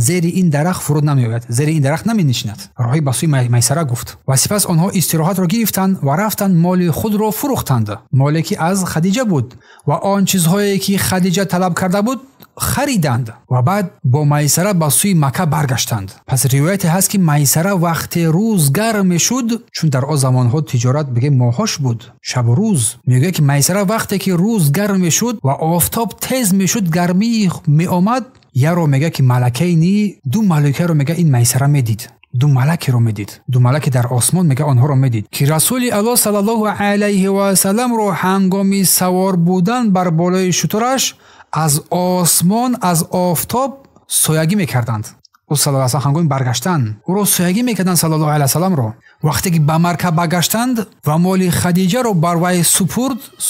Speaker 1: зери ин дарахт фуруд намеояд, зери ин дарахт наменишинад. Роҳиб ба сӯи Майсара гуфт. Ва сипас онҳо истироҳатро гирифтанд ва рафтанд моли худро фурӯхтанд, моле ки аз Хадиҷа буд ва он чизҳое ки Хадиҷа талаб карда буд хариданд ва баъд бо Майсара ба сӯи Макка баргаштанд. Пас ривояте ҳаст ки Майсара вақте рӯз гарм мешуд, чун дар он замонҳо тиҷорат бигем моҳош буд, шабу рӯз, мегӯяд ки Майсара вақте ки рӯз гарм мешуд ва офтоб тез мешуд, гармӣ меомад, яро мегӯяд ки малакайни, ду малакаро мегӯяд ин Майсара медид, ду малакеро медид, ду малаке дар осмон мегӯяд онҳоро медид ки Расули Аллоҳ саллаллоҳу алайҳи васалламро ҳангоми савор будан бар болои шутураш аз осмон, аз офтоб соягӣ мекарданд. Ӯ саллаллоҳу алайҳи васаллам ҳангоми баргаштан ӯро соягӣ мекарданд саллаллоҳу алайҳи васалламро. Вақте ки ба Макка баргаштанд ва моли Хадиҷаро бар вай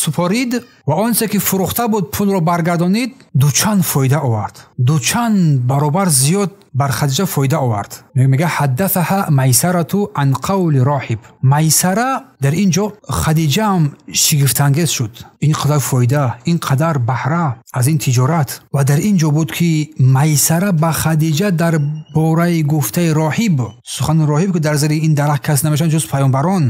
Speaker 1: супорид ва онче ки фурӯхта буд пулро баргардонид, дучанд фоида овард, дучанд баробар зиёд бар Хадиҷа фоида овард. Мегӯяд ҳаддасаҳа Майсарату ан қавли роҳиб. Майсара дар ин ҷо Хадиҷа ҳам шигифтангез шуд. Ин қадар фоида, ин қадар баҳра аз ин тиҷорат. Ва дар ин ҷо буд ки Майсара ба Хадиҷа дар бораи гуфтаи роҳиб, сухани роҳиб ки дар зери ин дарахт кас намешавад ҷуз паёмбарон,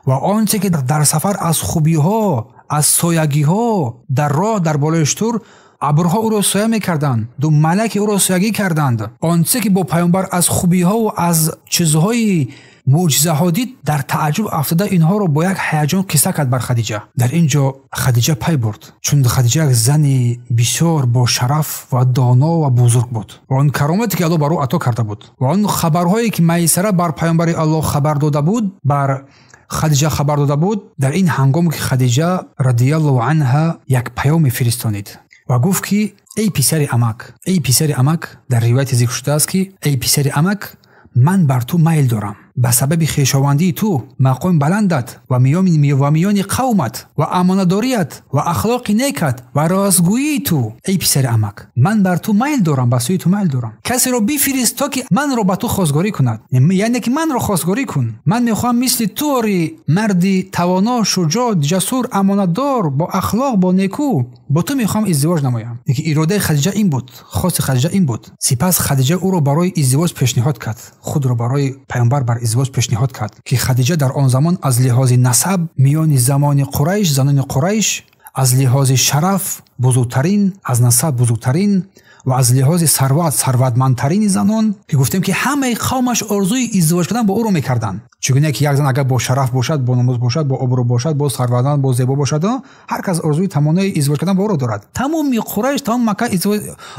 Speaker 1: ва он че ки дар сафар аз хубиҳо, аз соягиҳо дар роҳ дар болои шутур абрҳо ӯро соя мекарданд, ду малак ӯро соягӣ карданд. Он че ки бо паёмбар аз хубиҳо ва аз чизҳои мӯъҷизаҳо дид, дар тааҷҷуб афтода инҳоро бо як ҳаяҷон қисса кард бар Хадиҷа. Дар ин ҷо Хадиҷа пай бурд, чун Хадиҷа як зани бисёр бо шараф ва доно ва бузург буд ва он каромате ки Аллоҳ бар ӯ ато карда буд ва он хабарҳое ки Майсара бар паёмбари Аллоҳ хабар дода буд, бар Хадиҷа хабар дода буд. Дар ин ҳангом ки Хадиҷа радиаллоҳу анҳа як паёме фиристонид ва гуфт ки эй писари амак, эй писари амак, дар ривояте зикр шудааст ки эй писари амак, ман бар ту майл дорам ба сабаби хешовандии ту, мақоми баландат ва миёни қавмат ва амонатдорият ва ахлоқи некат ва ростгӯии ту. Эй писари амак, ман бар ту майл дорам, ба сӯи ту майл дорам. Касеро бифирист то ки манро ба ту хостгорӣ кунад, яъне ки манро хостгорӣ кун. Ман мехоҳам мисли ту ори марди тавоно, шуҷоъ, ҷасур, амонатдор, бо ахлоқ, бо некӯ, бо ту мехоҳам издивоҷ намоям. Ки иродаи Хадиҷа ин буд, хости Хадиҷа ин буд. Сипас Хадиҷа ӯро барои издивоҷ пешниҳод кард, худро барои паёмбар бар издивоҷ пешниҳод кард, ки Хадиҷа дар он замон аз лиҳози насаб миёни замони Қурайш, занони Қурайш аз лиҳози шараф бузургтарин, аз насаб бузургтарин ва аз лиҳози сарват сарватмандтарини занон, ки гуфтем ки ҳамаи қавмаш орзуи издивоҷ кардан бо ӯро мекарданд. Чунки ки як зан агар бо шараф бошад, бо номус бошад, бо обрӯ бошад, бо сарватманд, бо зебо бошад, ҳар кас орзуи тамонои издивоҷ кардан бо ӯро дорад. Тамоми Қурайш, тамоми Макка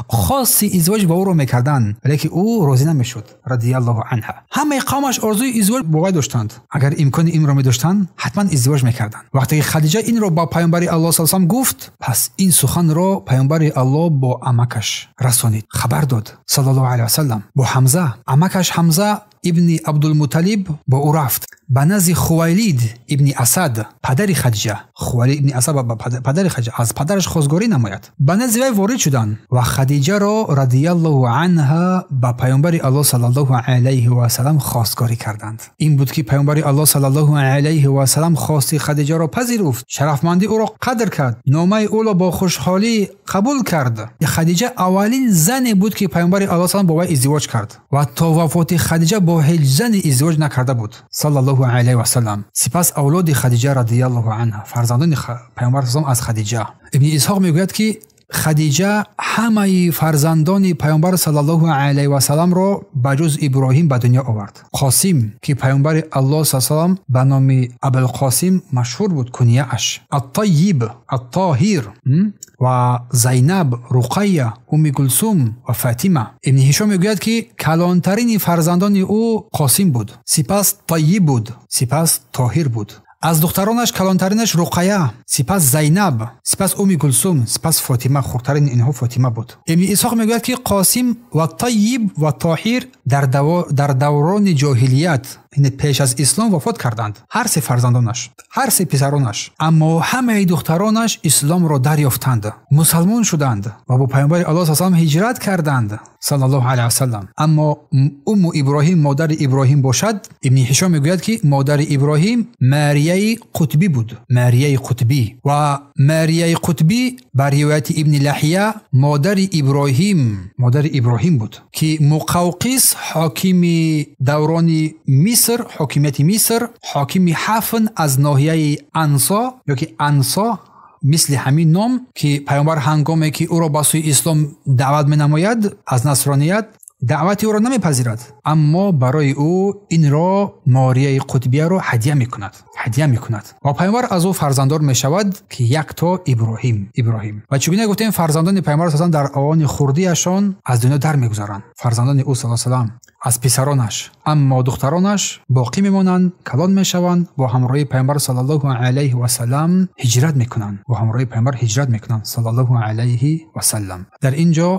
Speaker 1: хоси издивоҷ бо ӯро мекарданд, валеки ӯ розӣ намешуд радиаллоҳу анҳа. Ҳамаи қавмаш орзуи издивоҷ бо вай доштанд. Агар имкони инро медоштанд, ҳатман издивоҷ мекарданд. Вақте ки Хадиҷа инро ба паёмбари Аллоҳ саллаллоҳу алайҳи васаллам гуфт, пас ин суханро паёмбари Аллоҳ бо амакаш расонид, хабар дод саллаллоҳу алайҳи васаллам бо Ҳамза. Амакаш Ҳамза ибни Абдулмуталиб бо ӯ рафт ба назди Хувайлид ибни Асад, падари Хадиҷа. Хувайлид ибни Асад падари Хадиҷа, аз падараш хостгорӣ намояд. Ба назди вай ворид шуданд ва Хадиҷаро радиаллоҳу анҳа ба паёмбари Аллоҳ саллаллоҳу алайҳи васаллам хостгорӣ карданд. Ин буд ки паёмбари Аллоҳ саллаллоҳу алайҳи васаллам хости Хадиҷаро пазируфт, шарафмандии ӯро қадр кард, номаи ӯро бо хушҳолӣ қабул кард. Хадиҷа аввалин зане буд ки паёмбари Аллоҳ саллаллоҳу бо вай издивоҷ кард ва то вафоти Хадиҷа бо ҳеҷ зане издивоҷ накарда буд саллаллоҳу алайҳи васаллам. Сипас авлоди Хадиҷа радиаллоҳу анҳа, фарзандони паёмбар саллаллоҳу аз Хадиҷа. Ибни Исҳоқ мегӯяд ки Хадиҷа ҳамаи фарзандони паёмбар саллаллоҳу алайҳи васалламро ба ҷуз Иброҳим ба дунё овард. Қосим, ки паёмбари Аллоҳ саллаллоҳу алайҳи васаллам ба номи Абулқосим машҳур буд, кунияаш, Аттайиб, Аттоҳир ва Зайнаб, Руқайя, Умми Гулсум ва Фатима. Ибни Ҳишом мегӯяд ки калонтарини фарзандони ӯ Қосим буд, сипас Тайиб буд, сипас Тоҳир буд. Аз духтаронаш калонтаринаш Руқая, сипас Зайнаб, сипас Умми Гулсум, сипас Фотима, хурдтарини инҳо Фотима буд. Ибни Исҳоқ мегӯяд ки Қосим ва Тайиб ва Тоҳир дар даврони ҷоҳилият, яъне пеш аз ислом, вафот карданд. Ҳар се фарзандонаш, ҳар се писаронаш. Аммо ҳамаи духтаронаш исломро дарёфтанд, мусалмон шуданд ва бо паёмбари Аллоҳ саллаллоҳу алайҳи васаллам ҳиҷрат карданд саллаллоҳу алайҳи васаллам. Аммо Умму Иброҳим, модари Иброҳим бошад, Ибни Ҳишом мегӯяд ки модари Иброҳим Марияи Қутбӣ буд. Марияи Қутбӣ. Ва Марияи Қутбӣ ба ривояти Ибни Лаҳия модари Иброҳим буд, ки Муқавқис ҳокими даврони Миср, ҳокимияти Миср, ҳокими Ҳафн аз ноҳияи Ансо ё ки Ансо, мисли ҳамин ном, ки паёмбар ҳангоме ки ӯро ба сӯи ислом даъват менамояд аз насроният, даъвати ӯро намепазирад, аммо барои ӯ инро Морияи Қутбияро ҳадя мекунад ва паёмбар аз ӯ фарзанддор мешавад, ки якто Иброҳим. Ва чун гуфтем, фарзандони паёмбар саллаллоҳу алайҳи васаллам дар авони хурдиашон аз дунё дар мегузаранд, фарзандони ӯ саллаллоҳу алайҳи васаллам аз писаронаш, аммо духтаронаш боқӣ мемонанд, калон мешаванд, бо ҳамроҳии паёмбар саллаллоҳу алайҳи васаллам ҳиҷрат мекунанд, бо ҳамроҳии паёмбар ҳиҷрат мекунанд саллаллоҳу алайҳи васаллам. Дар ин ҷо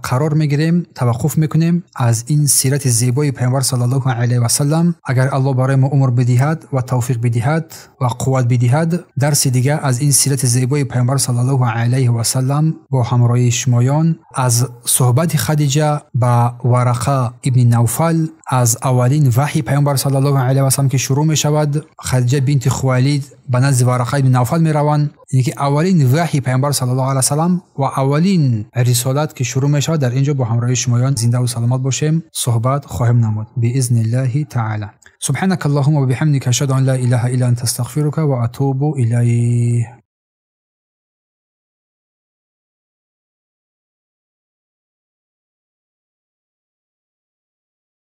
Speaker 1: қарор мегирем, таваққуф мекунем аз ин сирати зебои зебои пайғамбар саллаллоҳу алайҳи васаллам. Агар Аллоҳ барои мо умр бидиҳад ва тавфиқ бидиҳад ва қувват бидиҳад, дарси дига аз ин сирати зебои пайғамбар саллаллоҳу алайҳи васаллам бо ҳамроҳии шумоён аз суҳбати Хадиҷа ба Варақа ибни Навфал, аз аввалин ваҳйи пайғамбар саллаллоҳу алайҳи васаллам ки шурӯъ мешавад, Хадиҷа бинти Хувайлид ба назди Варақа ибни Навфал мераванд, яъне ки аввалин ваҳйи пайғамбар саллаллоҳу алайҳи васаллам ва аввалин рисолат ки шурӯъ мешавад, дар ин ҷо бо ҳамроҳии шумоён зиндаву саломат бошем, суҳбат хоҳем намуд биизниллаҳи таала. Субҳанака аллоҳумма ва биҳамдика, ашҳаду ан ла илаҳа илла анта, астағфирука ва атубу илайҳ.